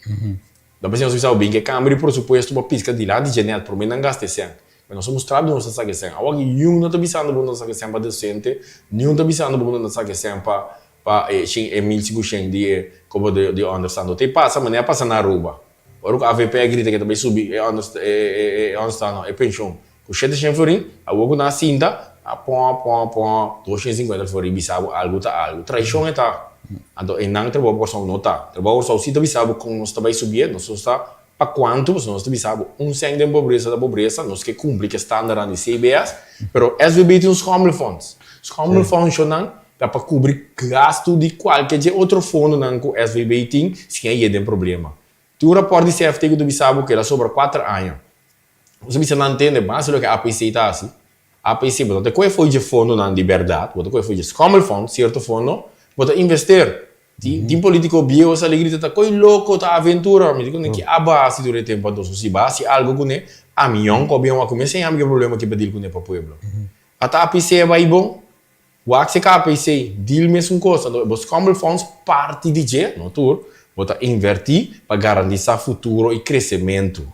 Speaker 2: Da p'esei nos bisa bo bin ku e kambio di presupuesto pa piska dilanti dje nèt promé nan gasta e sèn. Pero nos a mustra bo nos ta saka e sèn. Awor aki niun no ta bisando bo no ta saka e sèn pa dosente, niun ta bisando bo no ta saka e sèn pa pa e shen e 1500 di e komo di onderstand. Lo ta e pasa manera a pasa na Aruba. Ora ku avp a grita ke ta bai subi e e onderstand no e penshon ku 700 florin, awor ku nan a sinta a pon pon pon 250 florin bisa bo algu ta algu. Traishon e ta. Anto einan trabou pa Kòrsou no ta. Trabou pa Kòrsou si ta bisa bo kon nos ta bai subié, nos ta Pa kuantu? Pasobra nos ta bisa bo un sèn den pobresa ta pobresa, nos ke kumpli ku e standaardnan di CBS, pero SVB tin un schommelfonds. Schommelfondsnan ta pa kubri gastu di kualke dje otro fondonan ku SVB tin sin a yega den problema. Tin un rapòrt di CFT ku ta bisa bo ku el a sobra kuater aña. Nos ta bisa nan tende base loke APC ta hasi. APC bo ta kohe fo'i dje fondonan di bèrdat, bo ta kohe fo'i dje schommelfonds, sierto fondo, bo ta investeer. Tin politico bieu sa grita ta koy loco ta aventura mi di kune ki abo a hasi tur e tempo anto so si bo a hasi algo kune ami yòn ku abion a kume enseñami ki problema ki pa deal kune pa pueblo ata APC a bai bon wak si KPC deal mesun kos anto bo schommelfonds parti di dje no tur bo ta inverti pa garantisa futuro i kresementu.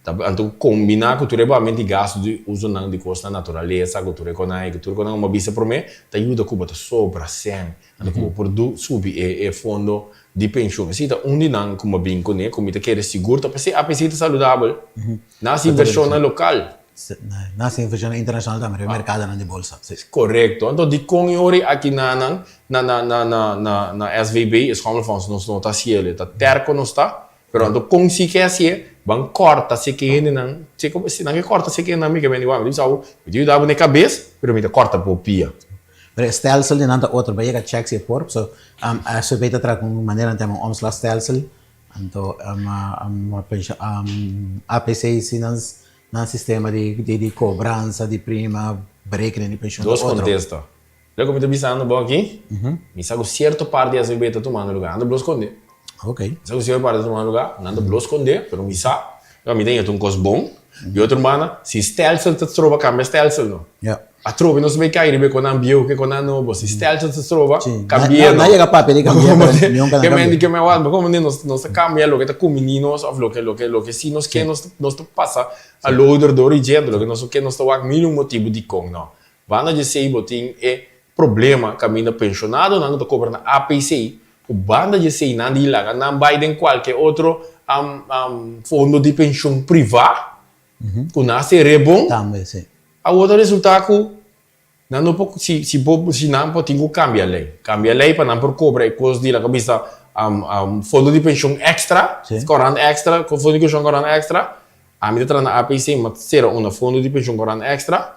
Speaker 2: Ta anto kombiná ku tur e bamenti gastu di usonan di kosnan naturalesa, ku tur e konai, ku tur e konan ku bo a bisa promé, ta yuda ku bo ta sobra sèn, anto ku bo por du subi e e fondo di penshun. Esei ta un di nan ku bo a bin kuné, ku mi ta kere sigur ta p'esei APC ta saludabel. Nan hasi invershonnan lokal.
Speaker 1: Nan hasi invershonnan internashonal tambe riba merkadonan di bolsa. Si.
Speaker 2: Korekto. Anto dikon e ora aki na nan na na na na na SVB, e schommelfonds, nos no ta hasiel, e ta tèrko nos ta. Pero anto kon si ke hasié, ban kòrta si ke hendenan, si ke si nan ke kòrta si ke hendenan mi ke bende wak, mi ta bisa bo, mi ta yuda bo na e kabes, pero mi ta kòrta bo pia.
Speaker 1: Pero e stelsel di nan ta otro, bo yega check si e por, so SVB ta traha ku un manera nan ta yama un omslagstelsel, anto APC si nan nan sistema di di kobransa di prima, berekening di penshun ta
Speaker 2: Dos
Speaker 1: otro.
Speaker 2: kontesta. Loke mi ta bisando bo aki, mi sa ku sierto parti di SVB ta tumando luga, nan ta blo skonde. Mi sa ku sierto parti ta tumando luga, nan ta blo skonde, pero mi sa ku mi ta yeta un kos bon. Di otro banda, si stelsel ta stroba, kambia stelsel no. Atrobe nos bai kai riba e konan bieu ku e konan nobo. Si stelsel ta stroba, kambi'é no.
Speaker 1: Nan yega papia di kambia, pero nunka nan kambia.
Speaker 2: Ke men wak, komo nos ta kambia loke ta kumbiní nos òf loke loke loke si nos ke nos ta pasa a loder dor i djente, loke nos ke nos ta wak mil un motibu dikon no. Banda di esei bo tin e problema kaminda penshonadonan ku ta kobra na APC ku banda di esei nan di laga nan bai den kualke otro fondo di penshon privá ku nan a ser'é bon, awor ta resultá ku nan no por si si bo si nan por tin ku kambia lei, kambia lei pa nan por kobra e kos di laga bisa fondo di penshon èkstra, korant èkstra, fondo di penshon korant èkstra, ami ta traha na APC mi a sera una fondo di penshon korant èkstra.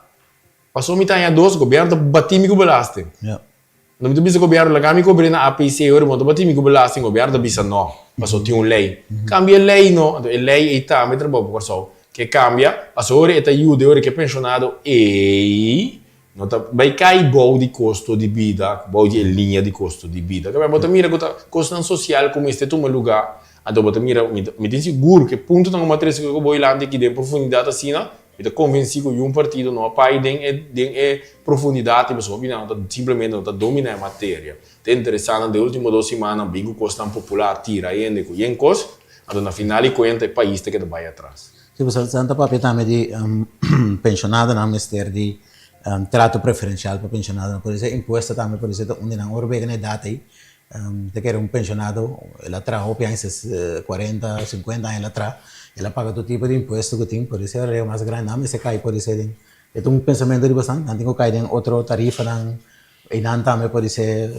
Speaker 2: Paso mi ta haña dos, gobierno ta bati mi ku belasting. Anto mi ta bisa gobierno, laga mi kobr'é na APC ora bo no ta bati mi ku belasting, gobierno ta bisa no, paso tin un lei. Kambia e lei no, anto e lei ei tambe trabou pa Kòrsou ke kambia, paso ora e ta yuda e ora ke penshonado ei no ta bai kai bou di kosto di bida, bou di e liña di kosto di bida. Bo ta mira ku ta kosnan sosial ku mester tuma lugá, anto bo ta mira, mi tin sigur ku e puntonan ku mi a trese ku bo dilanti aki den profundidat asina, Mi ta konvensí ku yun partido no a pai den e den e profundidat i pasobra hopi nan ta simplemente no ta dominá e materia. Ta interesá nan den último dos simannan bin ku kosnan popular tira hende ku yen kos, anto na final di kuenta e pais ta keda bai atras.
Speaker 1: Sí, pasobra nan ta papia tambe di penshonadonan mester di trato preferenshal pa penshonadonan. Por eso e impuesto tambe por eso ta un di nan. Ora bo yega na e data ei Ta kere un pensionado, el a traha hopi aña, ses cuarenta, cincuenta aña el a traha, el a paga tur tipo di impuesto ku tin, por eso e reo mas grandi, nan mester kai por esei den, e ta un pensamentu di basan, nan tin ku kai den otro tarifanan, einan tambe por esei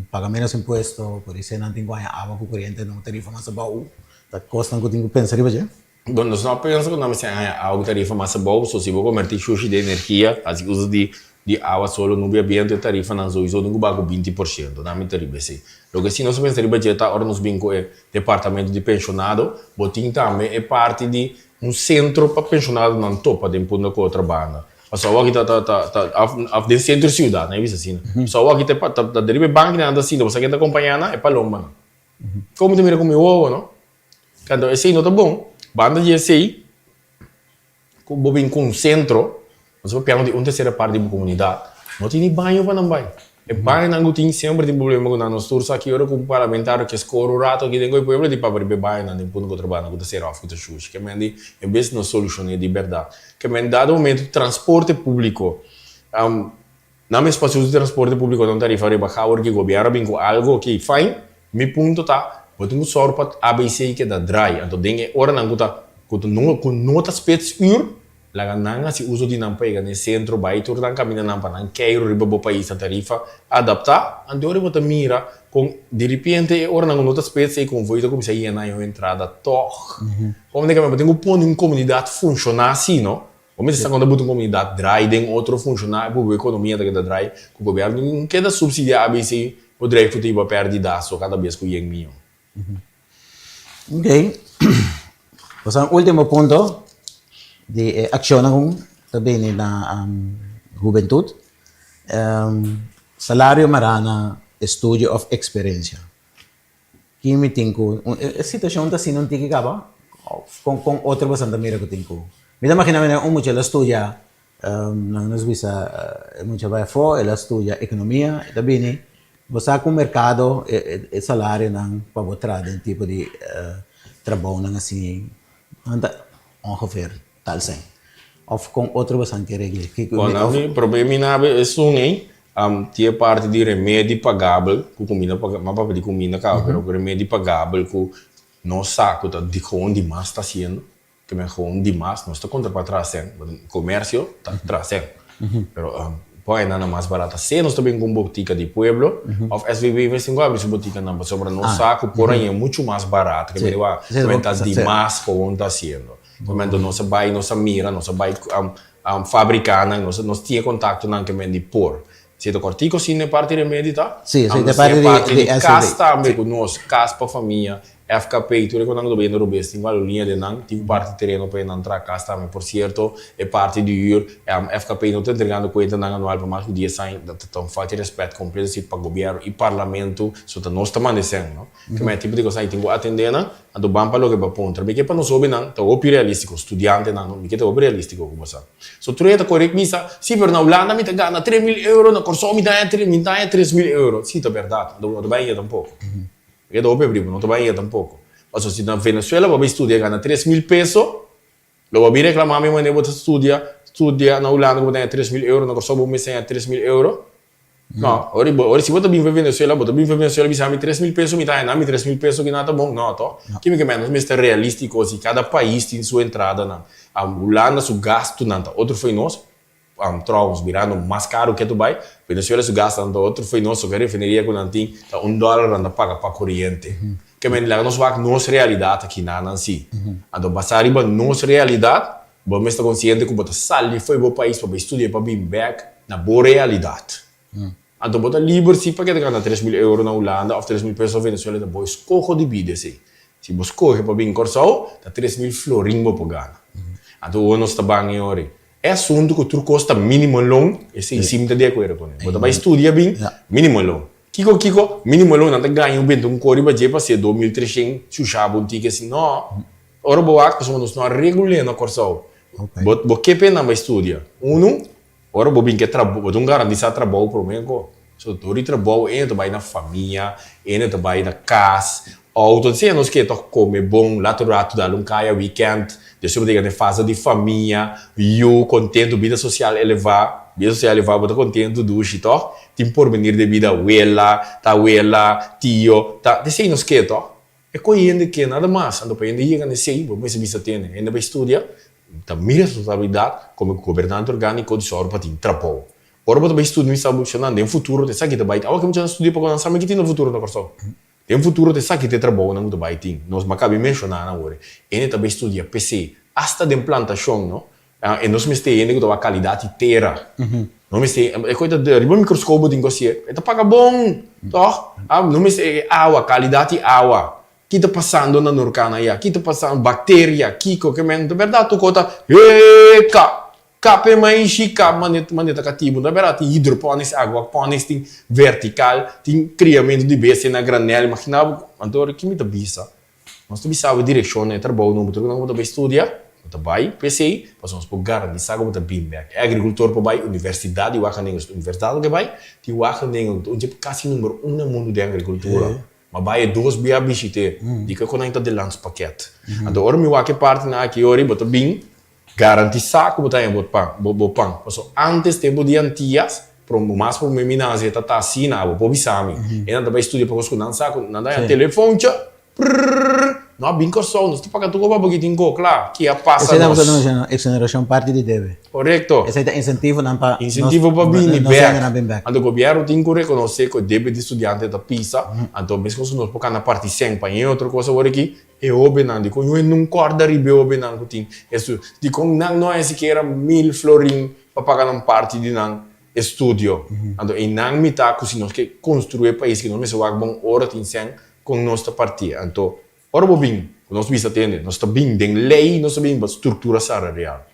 Speaker 1: paga menos impuesto, por esei nan tin ku haña awa ku koriente na un tarifa mas abou, ta kosnan ku tin ku pensa riba dje.
Speaker 2: Bon, nos no a pensa ku nan mester haña awa ku tarifa mas abou, so si bo kombertí shushi den energia, hasi uso di di awa, solo, nubia, bientu, e tarifanan souiso tin ku baha ku 20%. Nan mi ta riba esei. Loke si nos a pensa riba dje ta ora nos bin ku e departamento di penshonado, bo tin tambe e parti di un sentro pa penshonadonan topa den Punta ku otro banda. Pasobra awor aki ta ta ta ta af af den sentro siudat, nan a bisa asina. Pasobra awor aki ta ta ta riba e bankinan nan ta sinta, bo sa ken ta kompañá nan? E palombanan. Komo mi ta mira ku mi wowo, no? Anto esei no ta bon. Banda di esei ku bo bin ku un sentro, nos ta papiando di un tersera parti di bo komunidat, no tin ni baño pa nan bai. E bañonan ku tin semper tin problema ku nan. Nos tur sa ki ora ku un parlamentario ke skor un rato aki den ku e pueblo di papia riba e bañonan den punto ku trabahando ku ta sera òf ku ta shushi. Ke men di en bes nos solushoné di bèrdat. Ke men dado momento transporte públiko. Nan mes pa usa transporte publico ta un tarifa rebaha awor ki gobierno a bin cu algo ok fine mi punto ta bo tin cu sor pa abc keda draai anto den e oranan cu ta cu ta no cu no ta spitsuur laga nan haci uso di nan pa yega na e centro bay tur nan caminda nan pa nan keiro riba bo pais na tarifa adapta anto ora bo ta mira con diripiente e oranan cu no ta spits ey convoy ta cuminsa yena e entrada tog como den bo tin cu pone un comunidad funciona asi no. Bo mester sa kon ta buta un komunidat drai den otro funshoná ku bo ekonomia ta keda drai, ku gobièrnu no keda supsidiá abc bo dreig ku ta hiba pèrdida so kada bes ku yen mion.
Speaker 1: Ok. Pues un último punto di e akshonnan ku ta bini na hubentut, salario mará na estudio òf eksperensia. Ki mi tin ku e situashon ta asina un tiki kaba òf kon kon otro boso ta mira ku tin ku mi ta magina manera un mucha el a studia nan nos bisa e mucha bai afó el a studia ekonomia e ta bini bo sa ku merkado e salarionan pa bo traha den tipo di trabounan asin nan ta ongeveer tal sèn òf kon otro boso ke regle
Speaker 2: kiko mi òf. Promé mi na esun ei Tin e parti di remedi pagabel ku kuminda paga, m'a papia di kuminda kaba, pero ku remedi pagabel ku nos sa ku ta di gewoon dimas ta hasiendo, ke men gewoon dimas, nos ta kontra pa traha sèn, komersio ta traha sèn, pero por aina nan mas barata se nos ta bin ku un botika di pueblo òf SVB mester ku abri su botikanan pasobra nos sa ku por haña muchu mas barato ke men ke men ta dimas gewoon ta hasiendo. Momento nos a bai nos a mira nos a bai. Fabrikanan, nos nos tin e kontaktonan ke men di por. Si ta kòrtiku si na e parti remedi ta?
Speaker 1: Sí, esei ta
Speaker 2: Nos tin
Speaker 1: e
Speaker 2: e
Speaker 1: parti
Speaker 2: parti
Speaker 1: di
Speaker 2: di
Speaker 1: SCD.
Speaker 2: kas tambe
Speaker 1: Sí.
Speaker 2: ku nos, kas pa famia, FKP, tur e konan ku ta bayendo robes tin wak liña den nan, tin parti tereno pa e nan traha kas tambe. Por sierto, e parti di hür, FKP no ta entregando kuentanan anual pa mas ku dies aña, ta un falta di rèspèt kompleto si pa gobièrnu i parlamento, so ta nos ta manda esei, no? Kema e tipo di kosnan i tin ku atendé nan, anto ban pa loke bo a puntra. Mi ke pa nos hóbennan ta hopi realístiko, studiantenan no, mi ke ta hopi realístiko ku bo sa. So tur e ta kore bisa, si, pero na Hulanda mi ta gana 3000 euro, na Kòrsou mi ta haña tre, mi ta haña 3000 euro. Si, ta bèrdat, anto bo no ta bai haña tampoko. Mi ke ta hopi abrí, bo no ta bai haña tampoko. Pasobra si na Venezuela bo a bai studia gana 3000 peso, lo bo a bin reklamá mi manera bo ta studia, studia na Hulanda ku bo ta haña 3000 euro, na Kòrsou bo mester haña 3000 euro. No, ora bo, ora si bo ta bin pa Venezuela, bo ta bin pa Venezuela bisa mi 3000 peso, mi ta haña mi 3000 peso ki nan ta bon? No, to? Kimi ke men, nos mester realístiko si kada pais tin su entradanan. Hulanda su gastunan ta otro fo'i nos, trouwens birando mas karu ke tu bai, Venezuela su gastunan ta otro fo'i nos, soke refineria ku nan tin ta un dòler nan ta paga pa koriente. Ke men, laga nos wak nos realidat aki nan si. Anto basá riba nos realidat, Bo mes ta konsiente ku bo ta sali fo'i bo pais pa bai studia pa bin bèk na bo realidat. Anto bo ta liber si pa keda gana 3000 euro na Hulanda òf 3000 peso na Venezuela ta bo eskoho di bida esei. Si bo skohe pa bin Kòrsou ta 3000 florin bo por gana. Anto awor nos ta ban e ora ei. E asuntu ku tur kos ta minimo loon esei si mi ta di akuerdo kuné. Bo ta bai studia bin minimo loon. Kiko kiko? Minimo loon nan ta gaña un benta un kori ba dje pa se 2300 shusha bo un tiki asi. No. Ora bo wak pasobra nos no a regul'é na Kòrsou. Bo bo ke p'e nan bai studia? Unu, ora bo bin ke trabou, bo tin garantisá trabou promé anko. So tur di trabou ene ta bai na famia, ene ta bai na kas, outo, sea nos ke tòg kome bon, lato ratu dal un kaya wikènt, despues bo ta yega na e fase di famia, yu, kontentu, bida sosial elevá, bida sosial elevá bo ta kontentu dushi tòg, tin porvenir den bida, wela, tawela, tio, ta, esei nos ke tòg. E koe hende ke nada mas, anto pa hende yega na esei, bo mester bisa tene, hende bai studia, ta mi responsabilidat komo gobernante orgániko di sòru pa tin trabou. Ora bo ta bai studia mi sa bo shonnan den futuro ta esaki ta bai tin. Awa ke muchanan studia poko nan sa mi ki tin na futuro na Kòrsou. Den futuro ta esaki ta e trabounan ku ta bai tin. Nos a kabi menshoná nan awor. Hende ta bai studia p'esei, asta den plantashon no. E nos mester hende ku ta wak kalidat di tera. No mester, e koi ta riba mikroskop bo tin ku hasié. E ta paga bon, tòg? No mester e awa, kalidat di awa. Ki ta pasando na Norkana ayá? Ki ta pasando? Bakteria, kiko, ke men. Ta bèrdat tur kos ta hee kap, kap e maishi, kap mane mane ta katibu. Ta bèrdat tin hidroponics, aquaponics, tin vertikal, tin kriamentu di bestia na granèl. Imaginá bo, anto ki mi ta bisa? Nos ta bisa bo direkshon na e trabou nobo tur ku nan bo ta bai studia, bo ta bai p'esei pasobra nos por garantisa ku bo ta bin bèk. E agrikultor por bai universidat di Wageningen, universidat lo ke bai di Wageningen ku ta un dje kasi number un na mundu den agrikultura. Ma bai e dos bia bishit'é, di ke ku nan ta de landspakket. Anto ora mi wak e partinan aki ora bo ta bin garantisá ku bo ta haña bo pan, bo pan. Pasobra antes tempu di Antias, mas promé mi nase ta ta asina, bo por bisa mi. E nan ta bai studia pa kos ku nan sa ku nan ta haña telefontje, prrrr, no a bin Kòrsou, nos ta paga tur pa bo tin ko kla, ki a pasa
Speaker 1: Esei ta
Speaker 2: nos.
Speaker 1: bo ta menshona, eksonerashon parti di debe.
Speaker 2: Korekto.
Speaker 1: Esei ta insentivonan pa nos,
Speaker 2: Insentivo pa bini
Speaker 1: nos hendenan bin
Speaker 2: bèk.
Speaker 1: bèk.
Speaker 2: Anto gobièrnu tin ku rekonosé ku e debe di studiante ta pisa, anto meskos ku nos por kana parti sèn pa ñe otro kos awor aki, E hobennan, dikon yu e nun kòrda riba e hobennan ku tin estudio? Dikon nan no haña sikiera mil florin pa paga nan parti di nan estudio? Anto einan mi ta ku si nos ke konstruí e pais ke nos mester wak bon ora tin sèn kon nos ta partí. Anto ora bo bin ku nos bisa tende, nos ta bin den lei, nos ta bin pa struktura salarial.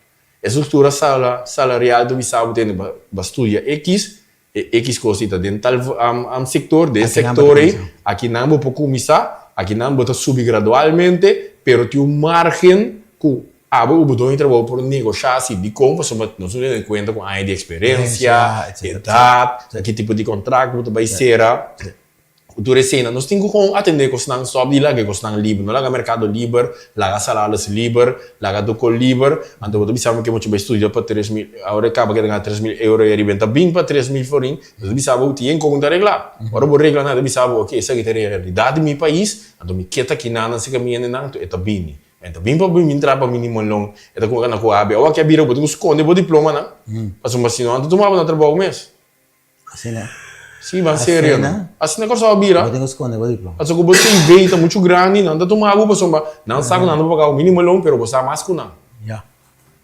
Speaker 2: E struktura salarial ta bisa bo tende ba studia ekis, E X kos ei ta den tal sektor, den sektor ei, akinan bo por kuminsá, akinan bo ta subi gradualmente, pero tin un margen ku abo ku bo doño di trabou por negoshá si dikon, pasobra nos no tene kuenta ku aña di eksperensia, edat, ki tipo di kontrakt bo ta bai sera. Ku tur esena nos tin ku kon atendé kosnan stòp di laga e kosnan liber. No laga merkado liber, laga salaris liber, laga tur kos liber. Anto bo ta bisa mi ke mucha bai studia pa 3000, awor e kaba ke ta gana 3000 euro i ariba e ta bin pa 3000 florin, bo ta bisa bo tin kon ta regla. Ora bo regla nan e ta bisa bo oke esaki ta e realidat di mi pais, anto mi ke ta kinan nan si ka mi hendenan, anto e ta bini. E ta bin pa bin traha pa mi ni malon, e ta kuma kana ku abi. Awor ke a bira bo tin ku skonde bo diplomanan, pasobra si no nan ta tuma bo na trabou mes.
Speaker 1: Asina.
Speaker 2: Sí, ban serio.
Speaker 1: Asina.
Speaker 2: Asina Kòrsou a bira.
Speaker 1: Bo tin ku skonde bo diploma.
Speaker 2: Pasobra ku bo CV ta muchu grandi, nan ta tuma bo pasobra nan sa ku nan ta paga bo minimo loon, pero bo sa mas ku nan.
Speaker 1: Ya,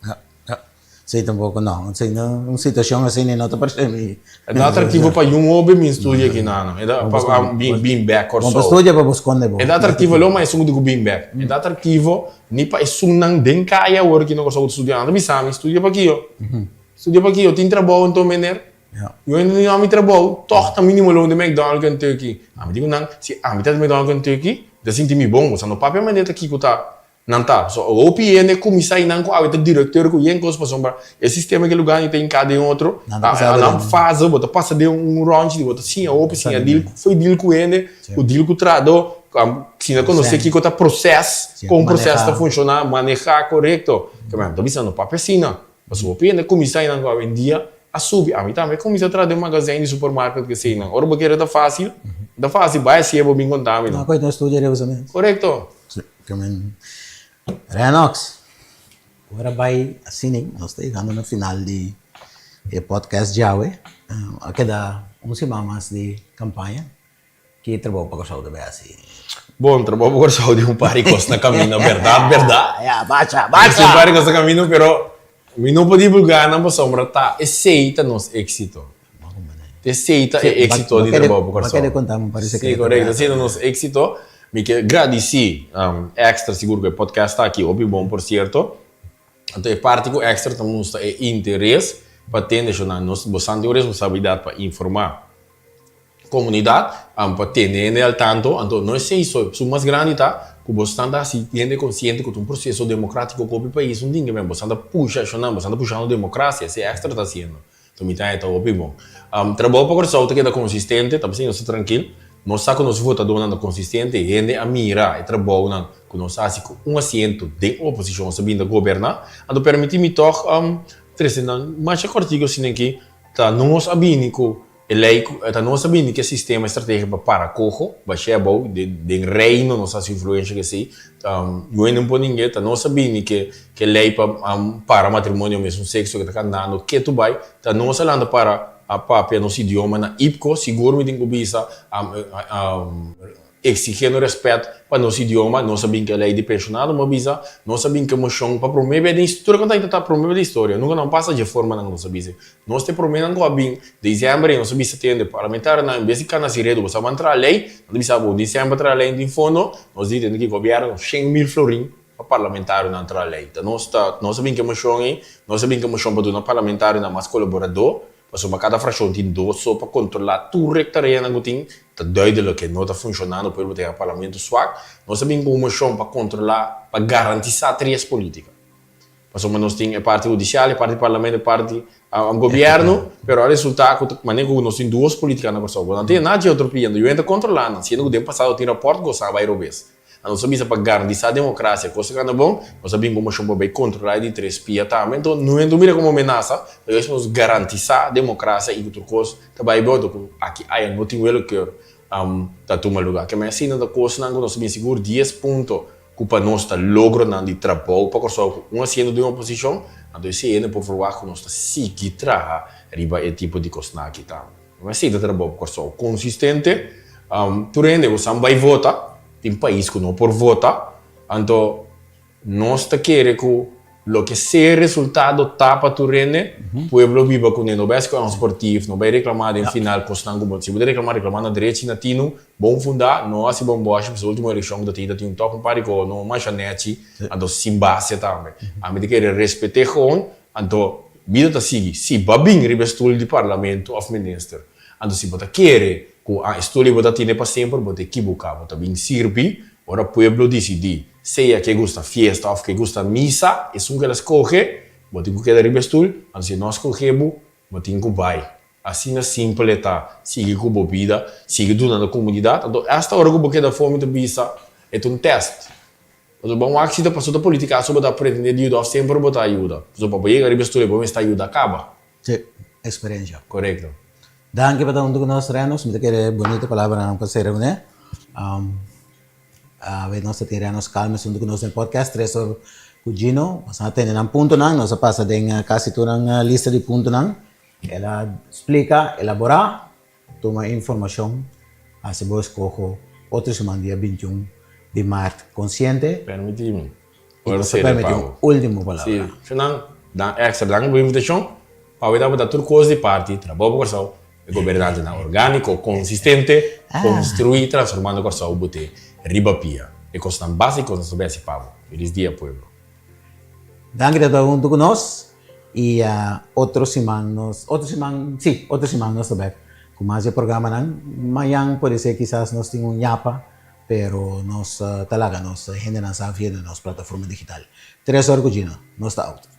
Speaker 1: ya, ya. Esei tampoco no. Esei no, un situacion asina no ta parse mi.
Speaker 2: E ta atractivo pa yun hoben bin studia aki nan. E ta pa bin bin bek
Speaker 1: Kòrsou. Bo pa studia pa bo skonde bo.
Speaker 2: E ta atractivo lo ma esun ku di ku bin bek. E ta atractivo ni pa esunnan den kaya awor aki na Kòrsou ku ta studia. Nan ta bisa mi, studia pa kiyo? Studia pa kiyo? Tin trabou anto meneer? Yo no tin ami trabou, tòg ta mínimo lo di McDonald Kentucky. Ami di ku nan, si ami ta di McDonald Kentucky, mi ta sinti mi bon. Boso no papia manera ta kiko ta Nan ta. So hopi hende kuminsá i nan ku awe ta direkteur ku yen kos pasobra e sistema ke lugá ni ta hinká den otro.
Speaker 1: Nan ta pasa
Speaker 2: Nan fase bo ta pasa den un ròntji di bo ta siña hopi, siña deal ku fo'i deal ku hende, ku deal ku trahadó, siña konosé kiko ta proses, kon proses ta funshoná, manehá korekto. Ke men ta bisa no papia asina. Pasobra hopi hende kuminsá i nan ku awendia a subi. Ami tambe a kuminsá traha den magazijn di supermarket ke esei nan. Ora bo kere ta fásil, ta fásil. Bai hasié bo bin konta mi.
Speaker 1: No koe ta studia riba esei.
Speaker 2: Korekto.
Speaker 1: Renox, ora bai asina, nos ta yegando na final di e podcast djawe. A keda un siman mas di kampaña. Ki trabou pa Kòrsou ta bai hasi?
Speaker 2: Bon, trabou pa Kòrsou tin un par di kos na kaminda, bèrdat, bèrdat.
Speaker 1: Ya, bacha, bacha!
Speaker 2: Tin un par di kos na kaminda, pero mi no por divulgá nan pasobra ta esei ta nos éksito. Esei ta e éksito di Trabou pa Kòrsou.
Speaker 1: Bo kere konta un par di sekreto.
Speaker 2: Sí, korekto. Esei ta nos éksito. Mi ke gradisí Extra sigur ku e podcast aki, hopi bon por sierto. Anto e parti ku Extra ta mustra e interes pa tende shonnan. Nos bosan tin un responsabilidat pa informá komunidat, pa tene hende al tanto. Anto no esei so, esun mas grandi ta ku bosan ta hasi hende konsiente ku ta un proseso demokratiko ku hopi pais un tin ke men. Bosan ta pusha shonnan, bosan ta pushando demokrasia, esei Extra ta hasiendo. Ta mi ta e ta hopi bon. Trabou pa Kòrsou ta keda konsistente, ta p'esei nos ta trankil. Nos sa ku nos votadónan ta konsistente, hende a mira e trabounan ku nos a hasi ku un asiento den oposishon nos a bin ta goberná. Anto permití mi tòg trese nan masha kòrtiku asina ki ta nos a bini ku E lei ku ta nos a bini ku e sistema e strategia pa para koho, bash'é abou, den reino nos hasi influensha ku esei, yu hende no por ningué, ta nos a bini ku e lei pa para matrimonio mesun sekso ku ta kandando ketu bai, ta nos a lanta para a papia nos idioma na IPKO, sigur mi tin ku bisa exigiendo rèspèt pa nos idioma, nos a bin ku e lei di penshonado, mi a bisa, nos a bin ku e moshon pa promé bes den historia, kon ta ta promé bes den historia, nunka nan pasa dje formanan ku nos a bisa. Nos ta e proménan ku a bin desèmber i nos a bisa tende parlamentarionan en bes di kana si redu bo sa ban traha lei, nan ta bisa bo desèmber traha lei no tin fondo, nos di tende ki gobièrnu 100.000 florin pa parlamentarionan traha lei. Ta nos ta nos a bin ku e moshon ei, nos a bin ku e moshon pa duna parlamentarionan mas kolaboradó Pasobra kada fraccion tin dos so pa controla tur e tareanan cu tin, ta duidelijk e no ta funcionando, pueblo ta haya parlamento swak. Nos a bin cu un mocion pa controla, pa garantisa tres politica. Pasobra nos tin e parti hudicial, e parti parlamento, e parti gobierno, pero a resulta cu ta manera cu nos tin dos politica na Corsou. Bo no tin na dje otro pia, yu hende ta controla nan, siendo cu den pasado tin rapport cu sa bay robes. A Nos a bisa pa garantisa democracia, cos ta cana bon, nos a bin cu mocion pa bay controla e di tres pia tambe. Enton, no hende mira como menasa, pero es nos garantisa democracia y cu tur cos ta bay bon, enton cu aki aya no tin willekeur ta tuma lugar. Keme asina ta cosnan cu nos a bin sigur dies punto cu pa nos ta logronan di trabou pa Corsou cu un asiento den oposicion, anto esey hende por verwagt cu nos ta sigui traha riba e tipo di cosnan aki tambe. Keme asina ta trabou pa Corsou consistente, tur hende cu san bay vota. Tin pais ku no por vota, anto nos ta kere ku loke sea resultado ta pa tur hende, pueblo biba kuné. No bai hasi sportief, no bai reklamá den final kosnan ku bo. Si bo ta reklamá, reklamá na drechi, na tinu, bon fundá, no hasi bòmbòshi pasobra ultimo elekshon ku ta tin ta tin un tòg un par di kos no masha nèchi, anto sin base tambe. Ami ta kere respet'é gewoon, anto bida ta sigui. Si bo a bin riba e stul di parlamento òf minister, Anto si bo ta kere ku a e stoel ei bo ta tene pa semper, bo ta ekiboká. Bo ta bin sirbi ora pueblo disidí, sea ke gusta fiesta òf ke gusta misa, esun ku el a skohe, bo tin ku keda riba e stoel. Anto si e no a skohe bo, bo tin ku bai. Asina simpel e ta. Sigui ku bo bida, sigui duna na komunidat. Anto asta ora ku bo keda afó mi ta bisa, e ta un tèst. Pasobra bo wak si ta pasobra ta politika so bo ta pretendé di yuda òf semper bo ta yuda. Pasobra pa bo yega riba e stoel ei bo mester yuda kaba.
Speaker 1: Sí, experiencia.
Speaker 2: Korekto.
Speaker 1: Danki pa ta huntu ku nos, Renos. Mi ta kere bunita palabranan pa sera kuné. Awe nos ta tin Renos Calmes huntu ku nos den podcast Tres Or ku Gino. Nos a tende nan puntonan. Nos a pasa den kasi tur nan lista di puntonan. El a splika, elaborá, tuma informashon, hasi bo eskoho otro siman dia 21 di mart konsiente.
Speaker 2: Permití mi.
Speaker 1: I nos ta permití un último palabra.
Speaker 2: Sí, Fernando. Dan extra danki pa invitashon. Pa awe tabata tur kos di parti Trabou pa Kòrsou, e gobernantenan orgániko, konsistente, konstruí transformando Kòrsou bot'é riba pia. E kosnan básiko nos ta bay hasi pa bo. Felis dia pueblo.
Speaker 1: Danki ta ta huntu ku nos i otro siman nos otro siman si otro siman nos ta bek ku mas di e programanan. Mañan puede ser kisas nos tin un yapa pero nos ta laga nos hendenan sa via di nos plataforma digital. Tres or ku Gino nos ta out.